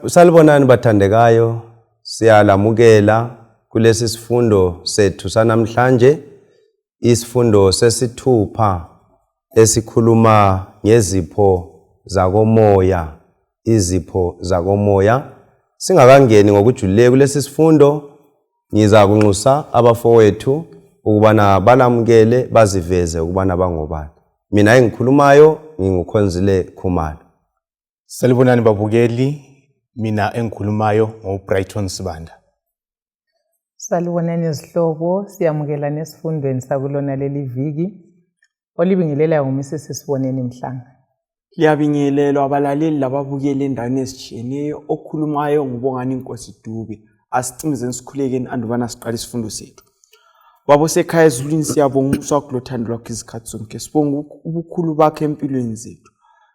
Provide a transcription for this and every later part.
Salibonani bathandekayo, siyalamukela kulesi sifundo sethu sanamhlanje, isifundo sesithupha esikhuluma ngezipho zakomoya, izipho zakomoya. Singakangeni ngokujulile kulesi sifundo, ngiza kunxusa abafowethu ukubana balamukele baziveze ukubana bangobani. Mina engikhulumayo ngingukhonzile Khumalo. Salibonani babukeli, mina engikhulumayo ngoBrighton Sibanda. Salibonani izihlobo, siyamukela nesifundweni sakulona leli viki olibingelelayo nguMrs Siboneni Mhlanga. Liyabingelelwa abalaleli lababukeli endaweni ezitshiyeneyo, okhulumayo ngubongani Nkosi Dube. Asicimizeni sikhulekeni andubana siqala isifundo sethu. Babo sekhaya ezulwini siyabonga uswakho lothando lwakho izikhathi zonke. Sibonga ubukhulu bakhe empilweni zethu.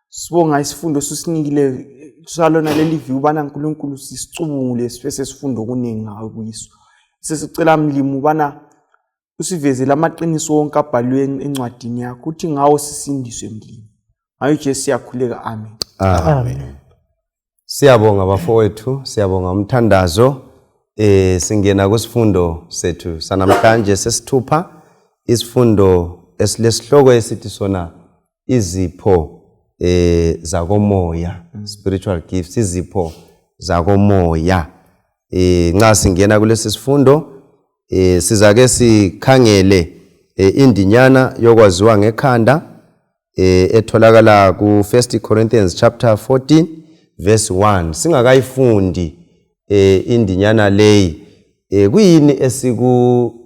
Sibonga isifundo susinikile salona leli viki ubana uNkulunkulu sisicubungule sifese sifundo kuningi ngawe kuyiso. Sesicela mlimi ubana usivezele amaqiniso wonke abhalwe encwadini yakho uthi ngawo sisindiswe mlimi. Ngayo Jesu siyakhuleka, amen. Amen. Siyabonga bafowethu, siyabonga umthandazo. Singena kusifundo sethu sanamhlanje sesithupha, isifundo esilesihloko esithi sona izipho zakomoya, spiritual gifts, izipho zakomoya. Nxa singena kulesi sifundo sizake sikhangele indinyana yokwaziwa ngekhanda etholakala ku 1 Corinthians chapter 14 verse 1. Singakayifundi indinyana leyi kuyini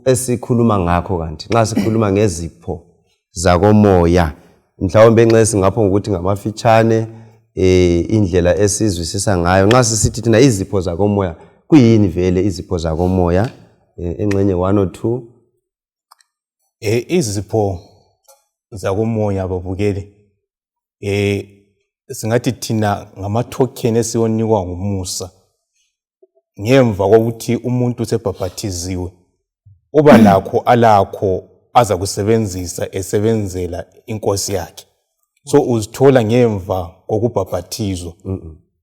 esikhuluma ngakho kanti nxa sikhuluma ngezipho zakomoya, mhlawumbe nxa singapho ukuthi ngamafitshane indlela esizwisisa ngayo nxa sisithi thina izipho zakomoya kuyini vele izipho zakomoya, engxenye 1 or 2. Izipho zakomoya babukeli singathi thina ngama-token esiyonikwa ngumusa ngemva kokuthi umuntu sebhaphathiziwe, uba lakho alakho aza kusebenzisa esebenzela inkosi yakhe. So uzithola ngemva kokubhaphathizwa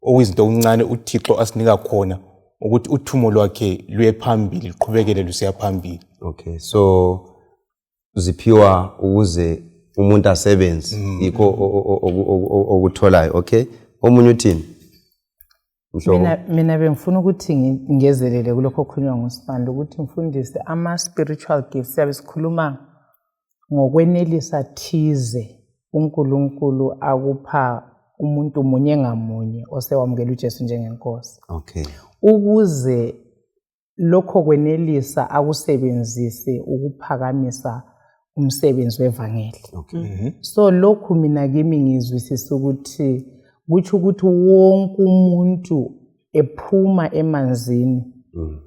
okuyizinto okuncane uThixo asinika khona ukuthi uthumo lwakhe luye phambili, liqhubekele lusiya phambili. Okay, so ziphiwa ukuze umuntu asebenze yikho okutholayo. Okay, omunye uthini? Mina bengifuna ukuthi ngingezelele kulokho okukhulunywa nguSibanda ukuthi mfundisi ama-spiritual gifts siyabe sikhuluma ngokwenelisa thize uNkulunkulu akupha umuntu munye ngamunye osewamukela uJesu njengenkosi. Okay. Ukuze lokho kwenelisa akusebenzise ukuphakamisa umsebenzi wevangeli. Okay. So lokhu mina kimi ngizwisisa ukuthi kuthi ukuthi wonke umuntu ephuma emanzini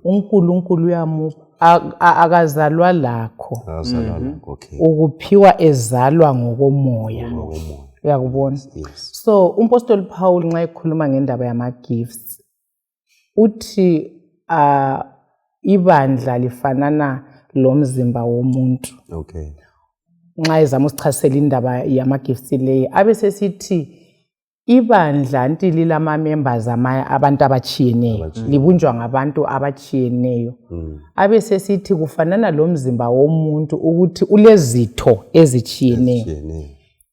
uNkulunkulu uyamupha akazalwa lakho. Okay. Ukuphiwa ezalwa ngokomoya. Uyakubona? Yes. So umpostoli Paul nxa ekhuluma ngendaba yama gifts uthi ibandla lifanana lomzimba womuntu. Okay. Nxa ezama usichasela indaba yama gifts leyi abesesithi ibandla nti lilama members abantu abachiyeneyo, libunjwa ngabantu abachiyeneyo. Abesesithi kufanana lomzimba womuntu ukuthi ulezitho ezichiyeneyo.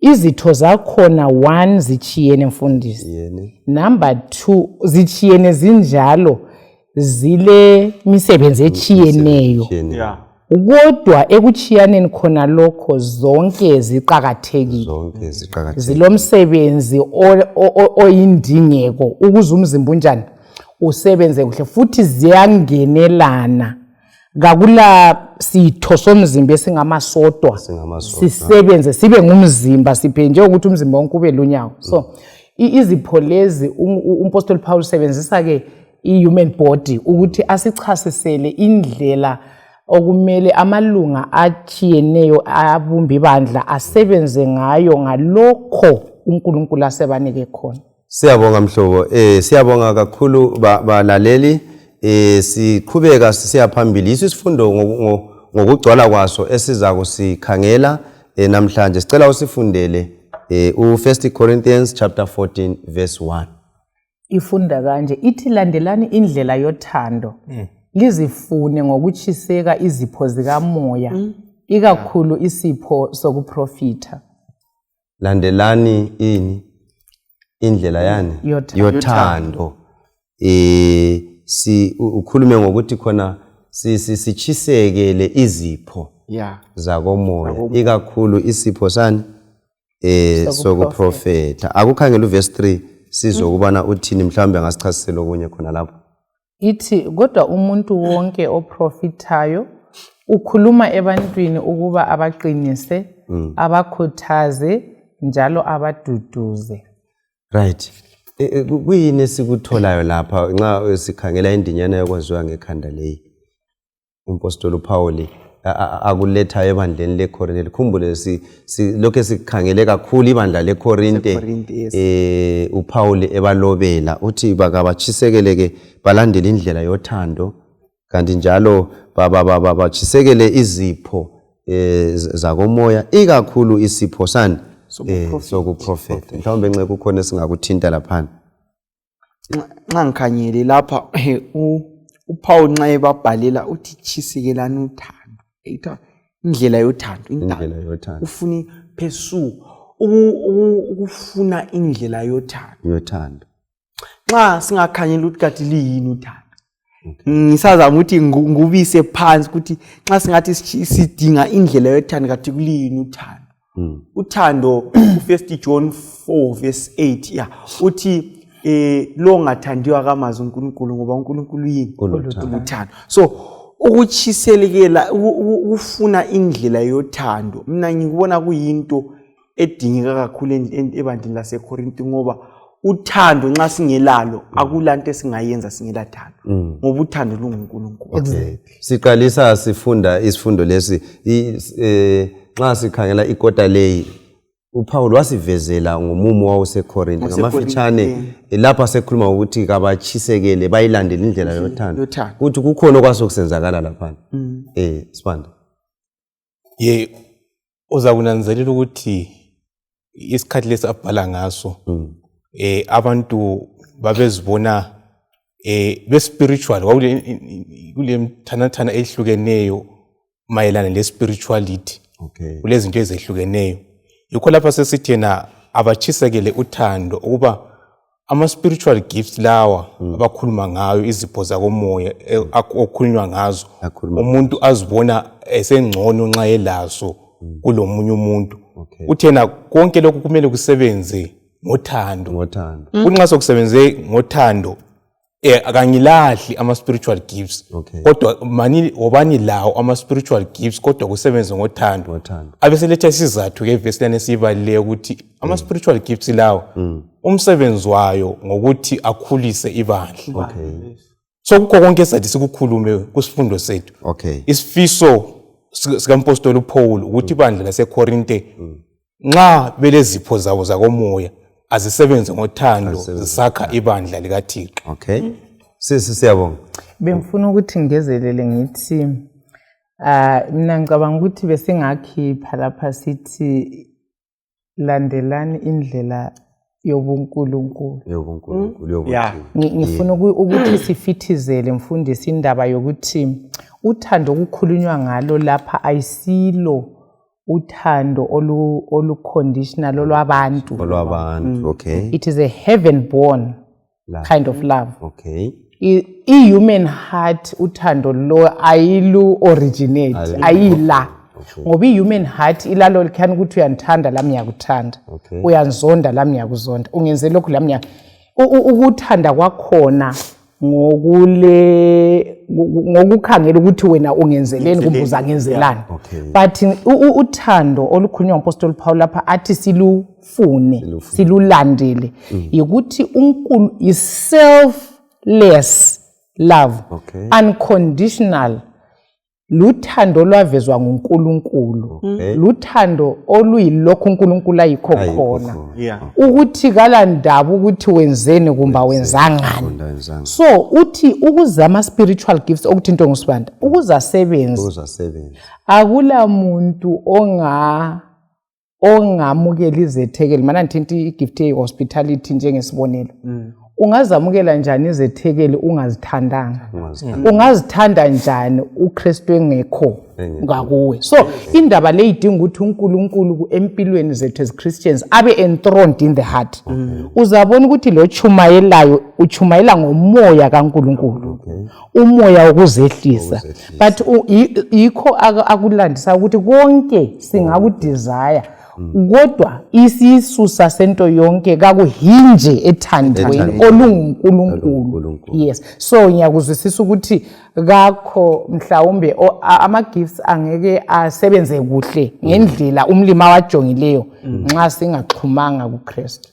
Izitho zakhona 1 zichiyene mfundisi. Number 2 zichiyene zinjalo zile misebenzi echiyeneyo. Yeah. Kodwa ekuchiyaneni khona lokho zonke ziqhakathekile. Zilomsebenzi oyindingeko ukuze umzimba unjani usebenze kuhle futhi ziyangenelana. Kakula sitho somzimba esingamasodwa sisebenze sibe ngumzimba siphenje ukuthi umzimba wonke ube lunyawo. So izipho lezi umpostoli Paul sebenzisa ke i-human body ukuthi asichasisele indlela okumele amalunga achiyeneyo abumba ibandla asebenze ngayo ngalokho uNkulunkulu asebanike khona. Siyabonga mhlobo, siyabonga kakhulu balaleli. Siqhubeka sisiya phambili isifundo ngokugcwala kwaso esiza kusikhangela namhlanje. Sicela usifundele u1 Corinthians chapter 14 verse 1. ifunda kanje ithi landelani indlela yothando lizifune ngokuchiseka izipho zikamoya ikakhulu isipho sokuprofita. Landelani indlela yani yothando. Ukhulume ngokuthi khona sichisekele izipho zakomoya ikakhulu isipho sani sokuprofeta. Akukhangela uverse 3 sizokubana uthini mhlawumbe ngasichasisela okunye khona lapho. Ithi kodwa umuntu wonke oprofitayo ukhuluma ebantwini ukuba abaqinise, abakhuthaze njalo abaduduze. Right. Kuyini esikutholayo lapha nxa sikhangela indinyana yokwaziwa ngekhanda leyi. Umpostoli uPaul akuletha ebandleni leKorinte. Likhumbule lokho sikhangele kakhulu ibandla leKorinte uPaul ebalobela uthi bakabachisekeleke balandele indlela yothando kanti njalo bachisekele izipho zakomoya ikakhulu isipho sani sokuprofeta. Mhlawumbe nxa kukhona singakuthinta lapha. Nxa ngikhangele lapha uPaul nxa ebabhalela uthi chisekelani uthando. Indlela yothando ufuni pursue ukufuna indlela yothando. Nxa singakhangela ukuthi kathi liyini uthando. Ngisazama ukuthi ngubise phansi ukuthi nxa singathi sidinga indlela yothando kathi kuliyini uthando. Uthando u1 John 4 verse 8 uthi lo ngathandiwa kamazi uNkulunkulu ngoba uNkulunkulu yini uthando. So ukuchiselekela ukufuna indlela yothando mina ngikubona kuyinto edingeka kakhulu ebandleni laseKorinte ngoba uthando nxa singelalo akulanto esingayenza singela thando ngoba uthando lunguNkulunkulu. Siqalisa sifunda isifundo lesi nxa sikhangela ikota leyi uPaul wasivezela ngomumo wawuseKorinte ngamafitshane lapha sekhuluma ukuthi kabachisekele bayilandele indlela yothando ukuthi kukhona okwasokusenzakala lapha. Sibanda. Uza kunanzelela ukuthi isikhathi lesi abhala ngaso abantu babezibona be-spiritual kule mthanathana ehlukeneyo mayelana le-spirituality. Kulezinto ezehlukeneyo. Yikho lapha sesithi yena abachisekele uthando ukuba ama-spiritual gifts lawa abakhuluma ngayo izipho zakomoya okukhulunywa ngazo umuntu azibona esengcono nxa elaso kulomunye umuntu. Uthi yena konke lokhu kumele kusebenze ngothando. Kunxa sokusebenze ngothando akangilahli ama-spiritual gifts kodwa wobani lawo ama-spiritual gifts kodwa kusebenze ngothando. Abeseletha isizathu ke verse lana esibalileyo ukuthi ama-spiritual gifts lawo umsebenzi wayo ngokuthi akhulise ibandla. So kukho konke esathi sikukhulume kusifundo sethu. Isifiso sikampostoli uPaul ukuthi ibandla laseKorinte nxa belezipho zabo zakomoya azisebenze ngothando zisakha ibandla likaThixo. Siyabonga. Bengifuna ukuthi ngezelele ngithi mina ngicabanga ukuthi besingakhipha lapha sithi landelani indlela yobuNkulunkulu. Ngifuna ukuthi sifithizele mfundisi indaba yokuthi uthando okukhulunywa ngalo lapha ayisilo uthando olu-conditional olwabantu. It is a heaven born kind of love. I-human heart uthando lo ayilu-originate, ayila. Ngoba i-human heart ilalo likhani ukuthi uyandithanda lami ngiyakuthanda. Uyanzonda lami ngiyakuzonda. Ungenze lokhu lami ngiya. Ukuthanda kwakhona ngokukhangela ukuthi wena ungenzeleni kumbe uzangenzelani. But uthando olukhulunywa ngumpostoli Paul lapha athi silufune, silulandele. Yikuthi uNkulunkulu is selfless love, unconditional. Luthando olwavezwa nguNkulunkulu. Luthando oluyilokho uNkulunkulu ayikho khona. Ukuthi kalandaba ukuthi wenzeni kumba wenzangani. So uthi ukuzama spiritual gifts okuthi into ngusibanda ukuzasebenza. Akula muntu ongamukela izethekeli mana ngithi igift ye hospitality njengesibonelo. ungazamukela njani izethekeli ungazithandanga? Ungazithanda njani uKristu engekho ngakuwe? So indaba le idinga ukuthi uNkulunkulu empilweni zethu as Christians abe enthroned in the heart. Uzabona ukuthi lo chumayelayo uchumayela ngomoya kaNkulunkulu, umoya wokuzehlisa. But yikho akulandisa ukuthi konke singakudesire, kodwa isisusa sento yonke kakuhinje ethandweni olunguNkulunkulu. Yes, so ngiyakuzwisisa ukuthi kakho mhlawumbe ama gifts angeke asebenze kuhle ngendlela umlimi awajongileyo nxa singaxhumanga kuKristu.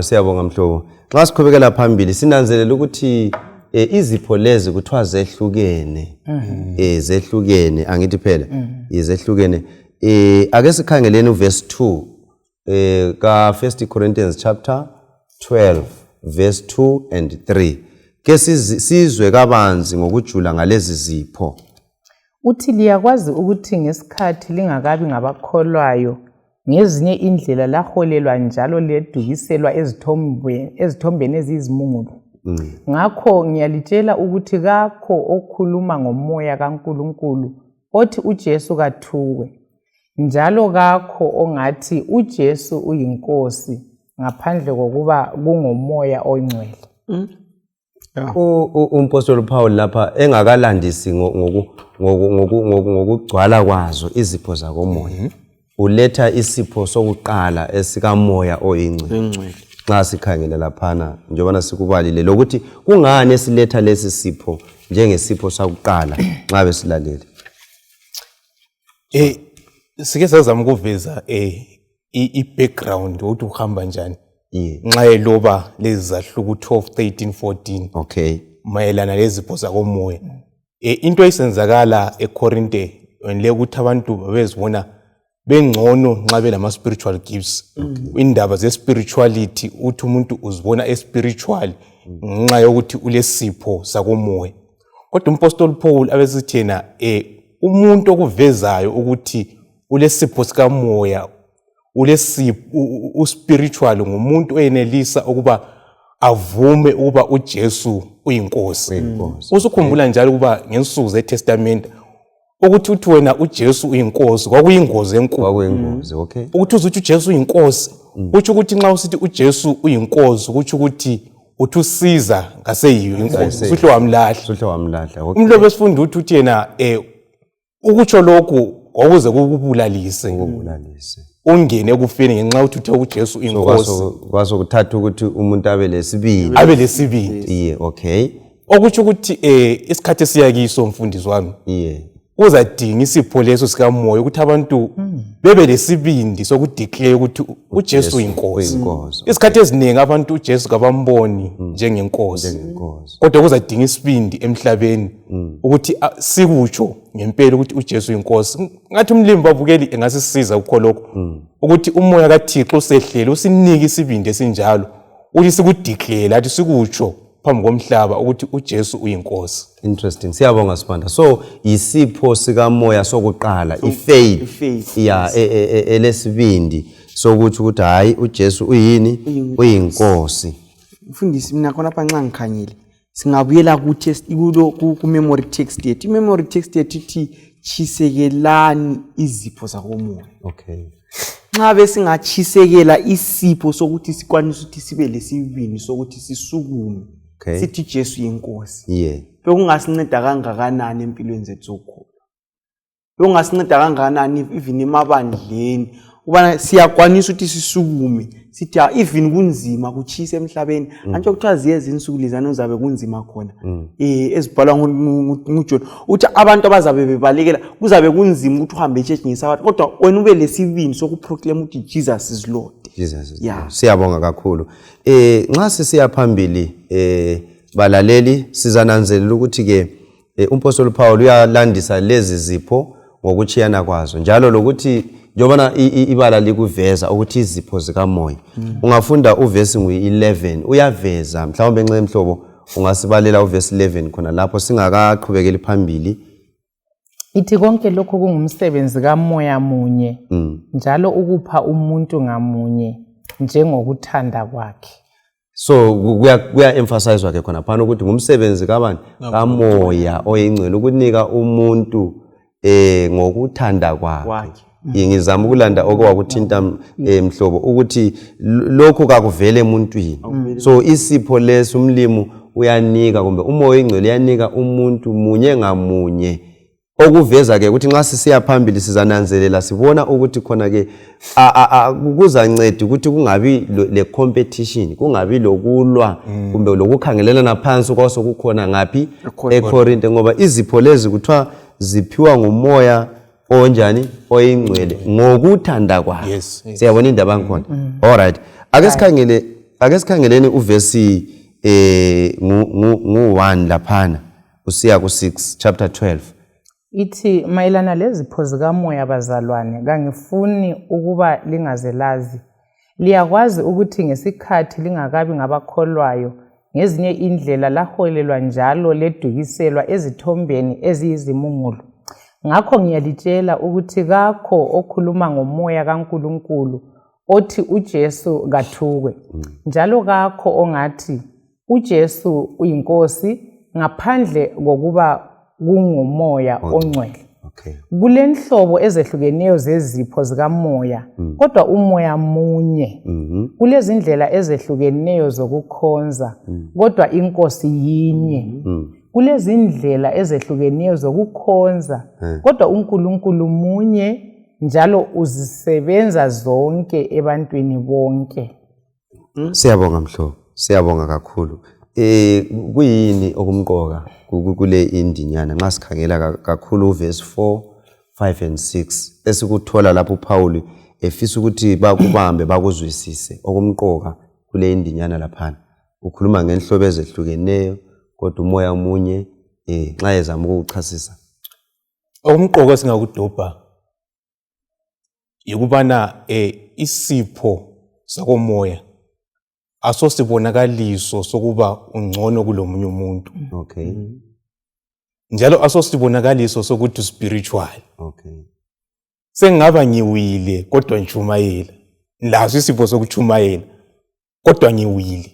Siyabonga mhlobo. Xa siqhubekela phambili sinanzelela ukuthi izipho lezi kuthiwa zehlukene. Zehlukene angithi phela izehlukene. Ake sikhangeleni uverse 2 ka 1 Corinthians chapter 12 verse 2 and 3. Ke sizwe kabanzi ngokujula ngalezi zipho. Uthi liyakwazi ukuthi ngesikhathi lingakabi ngabakholwayo ngezinye indlela laholelwa njalo ledukiselwa ezithombeni ezizimungulu. Ngakho ngiyalitshela ukuthi kakho okhuluma ngomoya kaNkulunkulu othi uJesu kathukwe, njalo kakho ongathi uJesu uyinkosi ngaphandle kokuba kungomoya oyingcwele. Umpostoli Paul lapha engakalandisi ngokugcwala kwazo izipho zakomoya, uletha isipho sokuqala esikamoya oyingcwele. Xa sikhangela laphana njengoba sikubalile lokuthi kungani esiletha lesi sipho njengesipho sakuqala nxa besilalele. Sike sazama ukuveza i-background ukuthi uhamba njani nxa eloba lezi zahluku 12, 13, 14. Okay. Mayelana lezipho zakomoya. Into eyisenzakala eKorinte le ukuthi abantu babezibona bengcono nxa belama spiritual gifts. Indaba ze spirituality uthi umuntu uzibona spiritual nxa yokuthi ulesipho sakomoya. Kodwa umpostoli Paul abesithena umuntu okuvezayo ukuthi ulesipho sikamoya, ulesipho spiritual ngumuntu oyenelisa ukuba avume ukuba uJesu uyinkosi. Usukhumbula njalo ukuba ngensuku zeTestament ukuthi uthi wena uJesu uyinkosi kwakuyingozi enkulu. Okay. Ukuthi uzuthi uJesu uyinkosi, uthi ukuthi nxa usithi uJesu uyinkosi ukuthi uthi usiza ngaseyiyo inkosi. Usuhle wamlahla. Okay. Umlobo esifunda uthi yena ukutsho lokhu okuze kukubulalise. Ungene ekufeni ngenxa ukuthi uthe uJesu uyinkosi. Kwaso kuthatha ukuthi umuntu abe lesibindi. Yeah, okay. Okutsho ukuthi isikhathi esiyakiso mfundisi wami. Yeah. Uzadinga isipho leso sikamoya ukuthi abantu bebe lesibindi sokudeclare ukuthi uJesu uyinkosi. Isikhathi eziningi abantu uJesu kabamboni njengenkosi. Kodwa kuzadinga isibindi emhlabeni ukuthi sikutsho ngempela ukuthi uJesu uyinkosi. Ngathi umlimi babukeli engasisiza ukho lokho ukuthi umoya kaThixo usehlele usinike isibindi esinjalo ukuthi sikudeclare athi sikutsho phambi komhlaba ukuthi uJesu uyinkosi. Interesting. Siyabonga Sibanda. So isipho sikamoya sokuqala ifaith elesibindi sokuthi ukuthi hayi uJesu uyini uyinkosi. Mfundisi mina khona lapha nxa ngikhanyile singabuyela ku memory text yethu. I-memory text yethu ithi chisekelani izipho zakomoya. Okay. Nxa besingachisekela isipho sokuthi sikwanise ukuthi sibe lesibini sokuthi sisukume. Okay. Sithi Jesu yinkosi. Yeah. Bekungasinceda kangakanani empilweni zethu zokholo. Bekungasinceda kangakanani even emabandleni ubana siyakwanisa ukuthi sisukume. Sithi even kunzima kuchisa emhlabeni. Antsho kuthiwa ziyeza insuku lezana uzabe kunzima khona. Ezibhalwa nguJohn uthi abantu abazabe bebalekela kuzabe kunzima ukuthi uhambe eChurch ngeSabatha kodwa wena ube lesibini sokuproclaim ukuthi Jesus is Lord. Jesus is Lord. Siyabonga kakhulu. Nxa sisiya phambili balaleli sizananzelela ukuthi ke umpostoli Paul uyalandisa lezi zipho ngokuchiyana kwazo njalo lokuthi njobana ibala likuveza ukuthi izipho zikamoya. Ungafunda uverse ngu11 uyaveza mhlawumbe nxa emhlobo ungasibalela uverse 11 khona lapho singakaqhubekeli phambili. Ithi konke lokho kungumsebenzi kamoya munye njalo ukupha umuntu ngamunye njengokuthanda kwakhe. so kuya emphasize ke khona phana ukuthi ngumsebenzi kabani kamoya oyingcwele ukunika umuntu ngokuthanda kwakhe. Ngizama ukulanda okwakuthinta mhlobo ukuthi lokho kakuvele emuntwini. So isipho leso umlimo uyanika kumbe umoya oyingcwele uyanika umuntu munye ngamunye, okuveza ke ukuthi nxa sisiya phambili sizananzelela sibona ukuthi khona ke kuzanceda ukuthi kungabi le competition, kungabi lokulwa kumbe lokukhangelelana phansi kwaso kukhona ngapi eKorinte, ngoba izipho lezi kuthiwa ziphiwa ngumoya onjani oyingcwele ngokuthanda kwakhe. Siyabona indaba yakhona. Alright, ake sikhangeleni uverse ngu1 laphana usiya ku6 chapter 12. Ithi mayelana lezipho zikamoya bazalwane, kangifuni ukuba lingazelazi. Liyakwazi ukuthi ngesikhathi lingakabi ngabakholwayo ngezinye indlela laholelwa njalo ledukiselwa ezithombeni eziyizimungulu. Ngakho ngiyalitshela ukuthi kakho okhuluma ngomoya kaNkulunkulu othi uJesu kathukwe, njalo kakho ongathi uJesu uyinkosi ngaphandle kokuba kungumoya ongcwele. Kulenhlobo ezehlukeneyo zezipho zikamoya, kodwa umoya munye. Kulezindlela ezehlukeneyo zokukhonza, kodwa inkosi yinye. Kulezindlela ezehlukeneyo zokukhonza, kodwa uNkulunkulu munye, njalo uzisebenza zonke ebantwini bonke. Siyabonga mhlobo, siyabonga kakhulu. Kuyini okumqoka kule indinyana nxa sikhangela kakhulu uverse 4, 5 and 6 esikuthola lapho uPaul efisa ukuthi bakubambe bakuzwisise okumqoka kule indinyana laphana. Ukhuluma ngenhlobo ezehlukeneyo kodwa umoya munye nxa ezama ukuchasisa. Okumqoka singakudobha yikubana isipho sakomoya asosibonakaliso sokuba ungcono kulomunye umuntu. Njalo asosibonakaliso sokuthi spiritual. Sengaba ngiwile kodwa ngichumayela. Lazo isipho sokuchumayela kodwa ngiwile.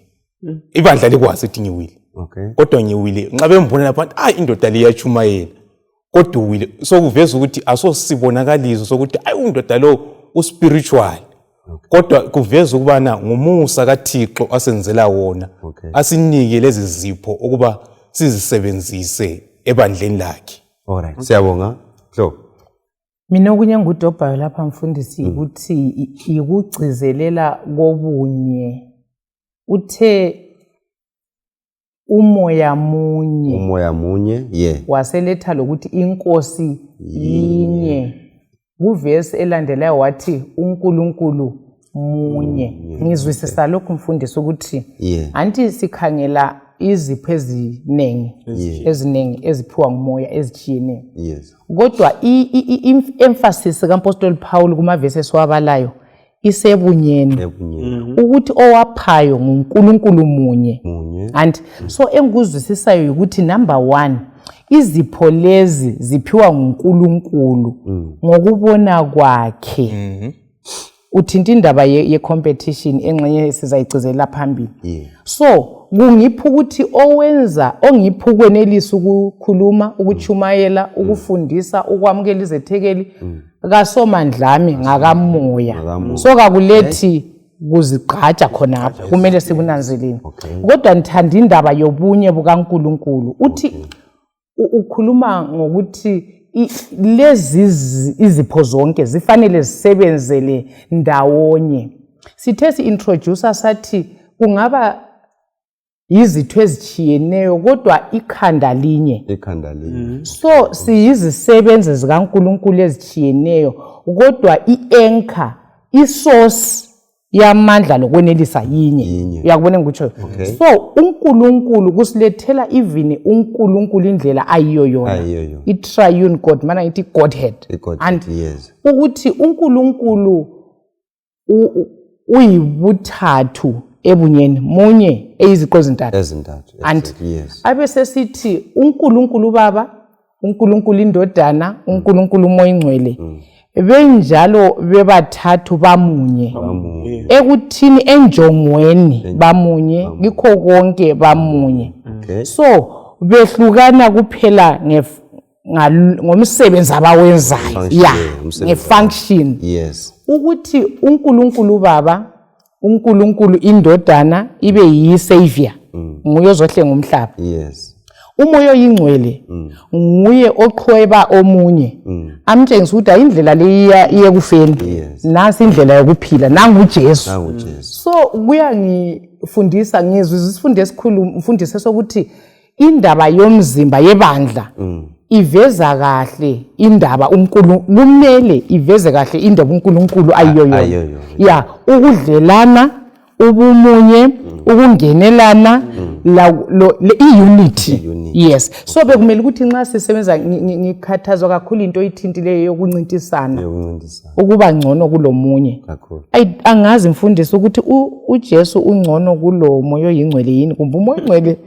Ibandla likwazi ukuthi ngiwile. Kodwa ngiwile. Nxa bembona lapha indoda le iyachumayela kodwa uwile. So kuveza ukuthi asosibonakaliso sokuthi undoda lo uspiritual. Kodwa kuveza ukubana ngumusa kaThixo asenzela wona, asinike lezi zipho ukuba sizisebenzise ebandleni lakhe. Alright, siyabonga. Hlo. Mina okunye ngudobhayo lapha mfundisi ukuthi ikugcizelela kobunye. Uthe umoya munye, waseletha lokuthi inkosi yinye. Kuverse elandelayo wathi uNkulunkulu munye. Ngizwisisa lokhu mfundisi ukuthi anti sikhangela izipho ezinengi eziphiwa ngumoya ezitshiyeneyo. Kodwa i-emphasis kaMpostoli Paul kumaverse esiwabalayo isebunyeni, ukuthi owaphayo nguNkulunkulu munye. And so engikuzwisisayo ukuthi number 1, izipho lezi ziphiwa nguNkulunkulu ngokubona kwakhe. Uthinta indaba ye-competition engxenye sizayigcizelela phambili. So kungipha ukuthi ongipha ukwenelisa ukukhuluma, ukuchumayela, ukufundisa, ukwamukela izethekeli kasomandlami ngakamoya. So kakulethi kuzigqaja khonapho, kumele sikunanzeleni. Kodwa ngithanda indaba yobunye bukaNkulunkulu. Uthi ukhuluma ngokuthi lezi izipho zonke zifanele zisebenzele ndawonye. Sithe si-introducer sathi kungaba izitho ezitshiyeneyo kodwa ikhanda linye. So siyizisebenzi zikaNkulunkulu ezitshiyeneyo kodwa i-anchor, isource yamandla lokwenelisa yinye. Uyakubona ngikutsho. So uNkulunkulu kusilethela even uNkulunkulu indlela ayiyo yona. I-triune God, mana ngithi Godhead. And ukuthi uNkulunkulu uyibuthathu ebunyeni, munye eyiziqo ezintathu. And abese sithi uNkulunkulu Baba, uNkulunkulu Indodana, uNkulunkulu Umoya Ingcwele benjalo bebathathu bamunye. ekuthini enjongweni bamunye kikho konke bamunye. So behlukana kuphela ngomsebenzi abawenzayo ngefunction. Yes. Ukuthi uNkulunkulu Baba, uNkulunkulu Indodana ibe yisavior, nguye ozohlenga umhlaba. Yes. Umoya oyingcwele nguye oqhweba omunye amtshengisa ukuthi indlela leya iye kufeni, nasi indlela yokuphila nangu Jesu. So kuyangifundisa ngizwe isifundo esikhulu umfundisi sokuthi indaba yomzimba yebandla iveza kahle indaba uNkulunkulu kumele iveze kahle indaba uNkulunkulu ayiyoyo. Ya ukudlelana, ubumunye, ukungenelana, i-unity. Yes. So bekumele ukuthi nxa sisebenza ngikhathazwa kakhulu into oyithintileyo yokuncintisana ukuba ngcono kulomunye. Angazi mfundisi ukuthi uJesu ungcono kulo moya oyingcwele yini kumbe umoya oyingcwele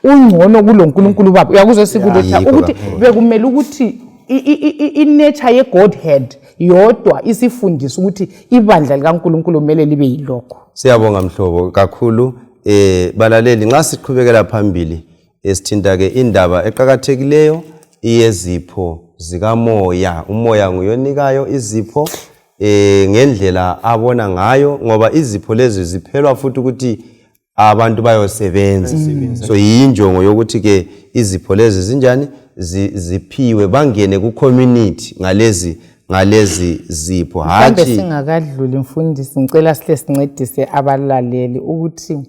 ungcono kulo uNkulunkulu Baba. Uyakuzwa sikuletha ukuthi bekumele ukuthi i-nature ye-Godhead yodwa isifundisa ukuthi ibandla likaNkulunkulu kumele libe yilokho. Siyabonga mhlobo kakhulu. Balaleli nxa siqhubekela phambili esithinta ke indaba eqhakathekileyo iyezipho zikamoya. Umoya nguyonikayo izipho ngendlela abona ngayo, ngoba izipho lezi ziphelwa futhi ukuthi abantu bayosebenza. So yinjongo yokuthi ke izipho lezi zinjani ziphiwe bangene ku community ngalezi zipho. Hathi singakadluli mfundisi ngicela sihle sincedise abalaleli ukuthi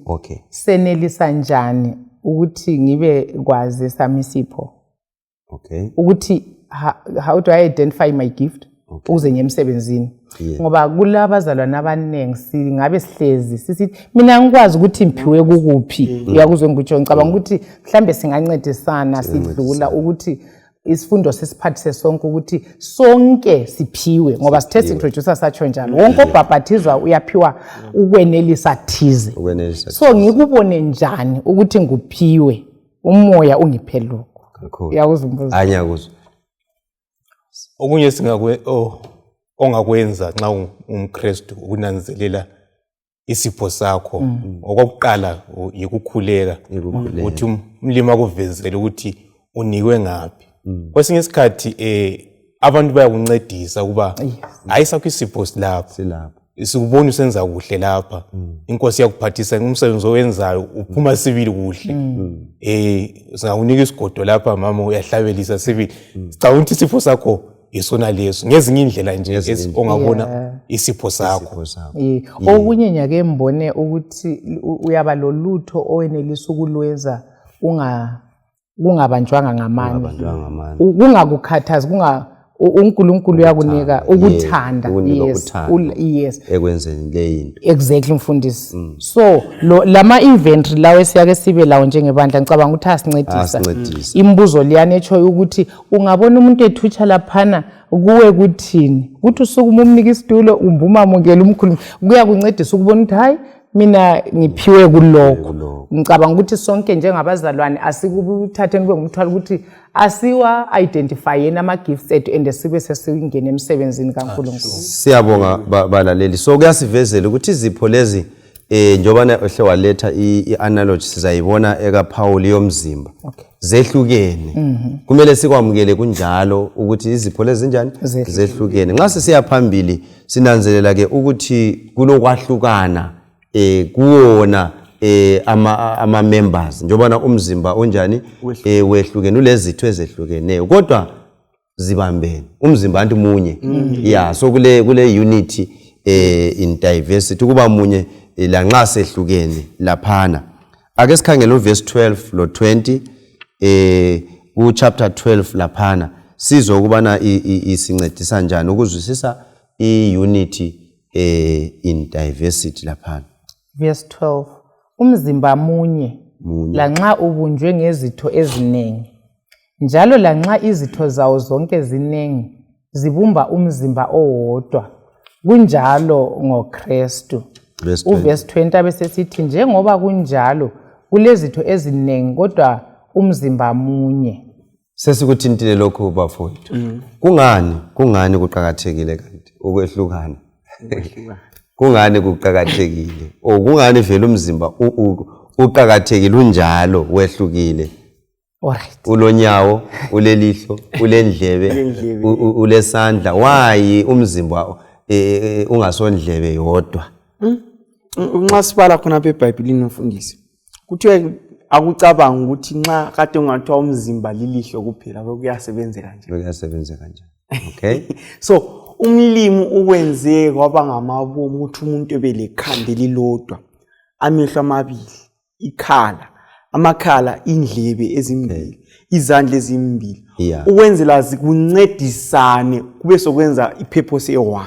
senelisa njani ukuthi ngibe kwazi sami isipho. Ukuthi how do I identify my gift ukuze ngiye emsebenzini. Ngoba kulabazalwana abanengi singabe sihlezi sisithi mina ngikwazi ukuthi ngiphiwe kukuphi. Uyakuzwe ngikutsho ngicabanga ukuthi mhlambe singancedisana sidlula ukuthi isifundo sesiphathise sonke ukuthi sonke siphiwe, ngoba sithe introducer satsho njalo wonke obhabhathizwa uyaphiwa ukwenelisa thize. So ngikubone njani ukuthi nguphiwe umoya ungiphe lokho. Uyakuzwa umbuzo. Anyakuzwa. Okunye ongakwenza nxa umKristu ukunanzelela isipho sakho. Okokuqala yikukhuleka ukuthi umlimi akuvezele ukuthi unikwe ngaphi. Kwesinye isikhathi abantu bayakuncedisa kuba hayi sakho isipho silapha. Sikubona usenza kuhle lapha. Inkosi yakuphathisa umsebenzi owenzayo uphuma sibili kuhle. Singakunika isigodo lapha mama uyahlabelisa sibili. Sicabanga ukuthi isipho sakho isona leso ngezinye indlela nje ongabona isipho sakho. Okunye nyake mbone ukuthi uyaba lolutho owenelisa ukulweza kungabanjwanga ngamandla, kungakukhathazi, uNkulunkulu uyakunika ukuthanda. Yes. Ekwenzeni le into. Exactly mfundisi. So lama inventory lawe siyake sibe lawo njengebandla ngicabanga ukuthi asincedisa. Imbuzo liyane echo ukuthi ungabona umuntu ethutsha laphana kuwe kuthini, ukuthi usukuma umnika isitulo umbuma mongela umkhulu kuya kuncedisa ukubona ukuthi hayi mina ngiphiwe kulokho. Ngicabanga ukuthi sonke njengabazalwane asikubuthatheni kwengumthwalo ukuthi asiwa identify ama gifts ethu ende sibe sesingena emsebenzini kaNkulunkulu. Siyabonga balaleli. So kuyasivezela ukuthi izipho lezi njobana ohle waletha i-analogy sizayibona ekaPaul yomzimba. Zehlukene. Kumele sikwamukele kunjalo ukuthi izipho lezi njani zehlukene. Nxa sisiya phambili sinanzelela ke ukuthi kulokwahlukana kuwona ama members njobana umzimba onjani wehlukene ulezitho ezehlukeneyo kodwa zibambene umzimba anti munye. So kule unity in diversity kuba munye lanxa sehlukene laphana. Ake sikhangele uverse 12 lo 20 ku chapter 12 laphana sizwe ukubana isincedisa njani ukuzwisisa i-unity in diversity laphana. Verse 12 umzimba munye lanxa ubunjwe ngezitho eziningi njalo lanxa izitho zawo zonke ziningi zibumba umzimba owodwa kunjalo ngoKristu. Uverse 20 abesesithi njengoba kunjalo kulezitho eziningi kodwa umzimba munye. Sesikuthintile lokho bafowethu. Kungani kuqhakathekile kanti ukwehlukana? kungani kuqhakathekile kungani vele umzimba uqhakathekile unjalo wehlukile Alright. ulonyawo ulelihlo ulendlebe ulesandla why umzimba ungasondlebe yodwa Nxa sibala khona eBhayibhelini umfundisi kuthiwe akucabanga ukuthi nxa kade ungathiwa umzimba lilihlo kuphela kuyasebenzeka nje kuyasebenzeka nje okay so umlimi ukwenze kwaba ngamabomu ukuthi umuntu ebelekhanda elilodwa amehlo amabili ikhala amakhala indlebe ezimbili izandla ezimbili ukwenzela zikuncedisane kube sokwenza ipurpose e1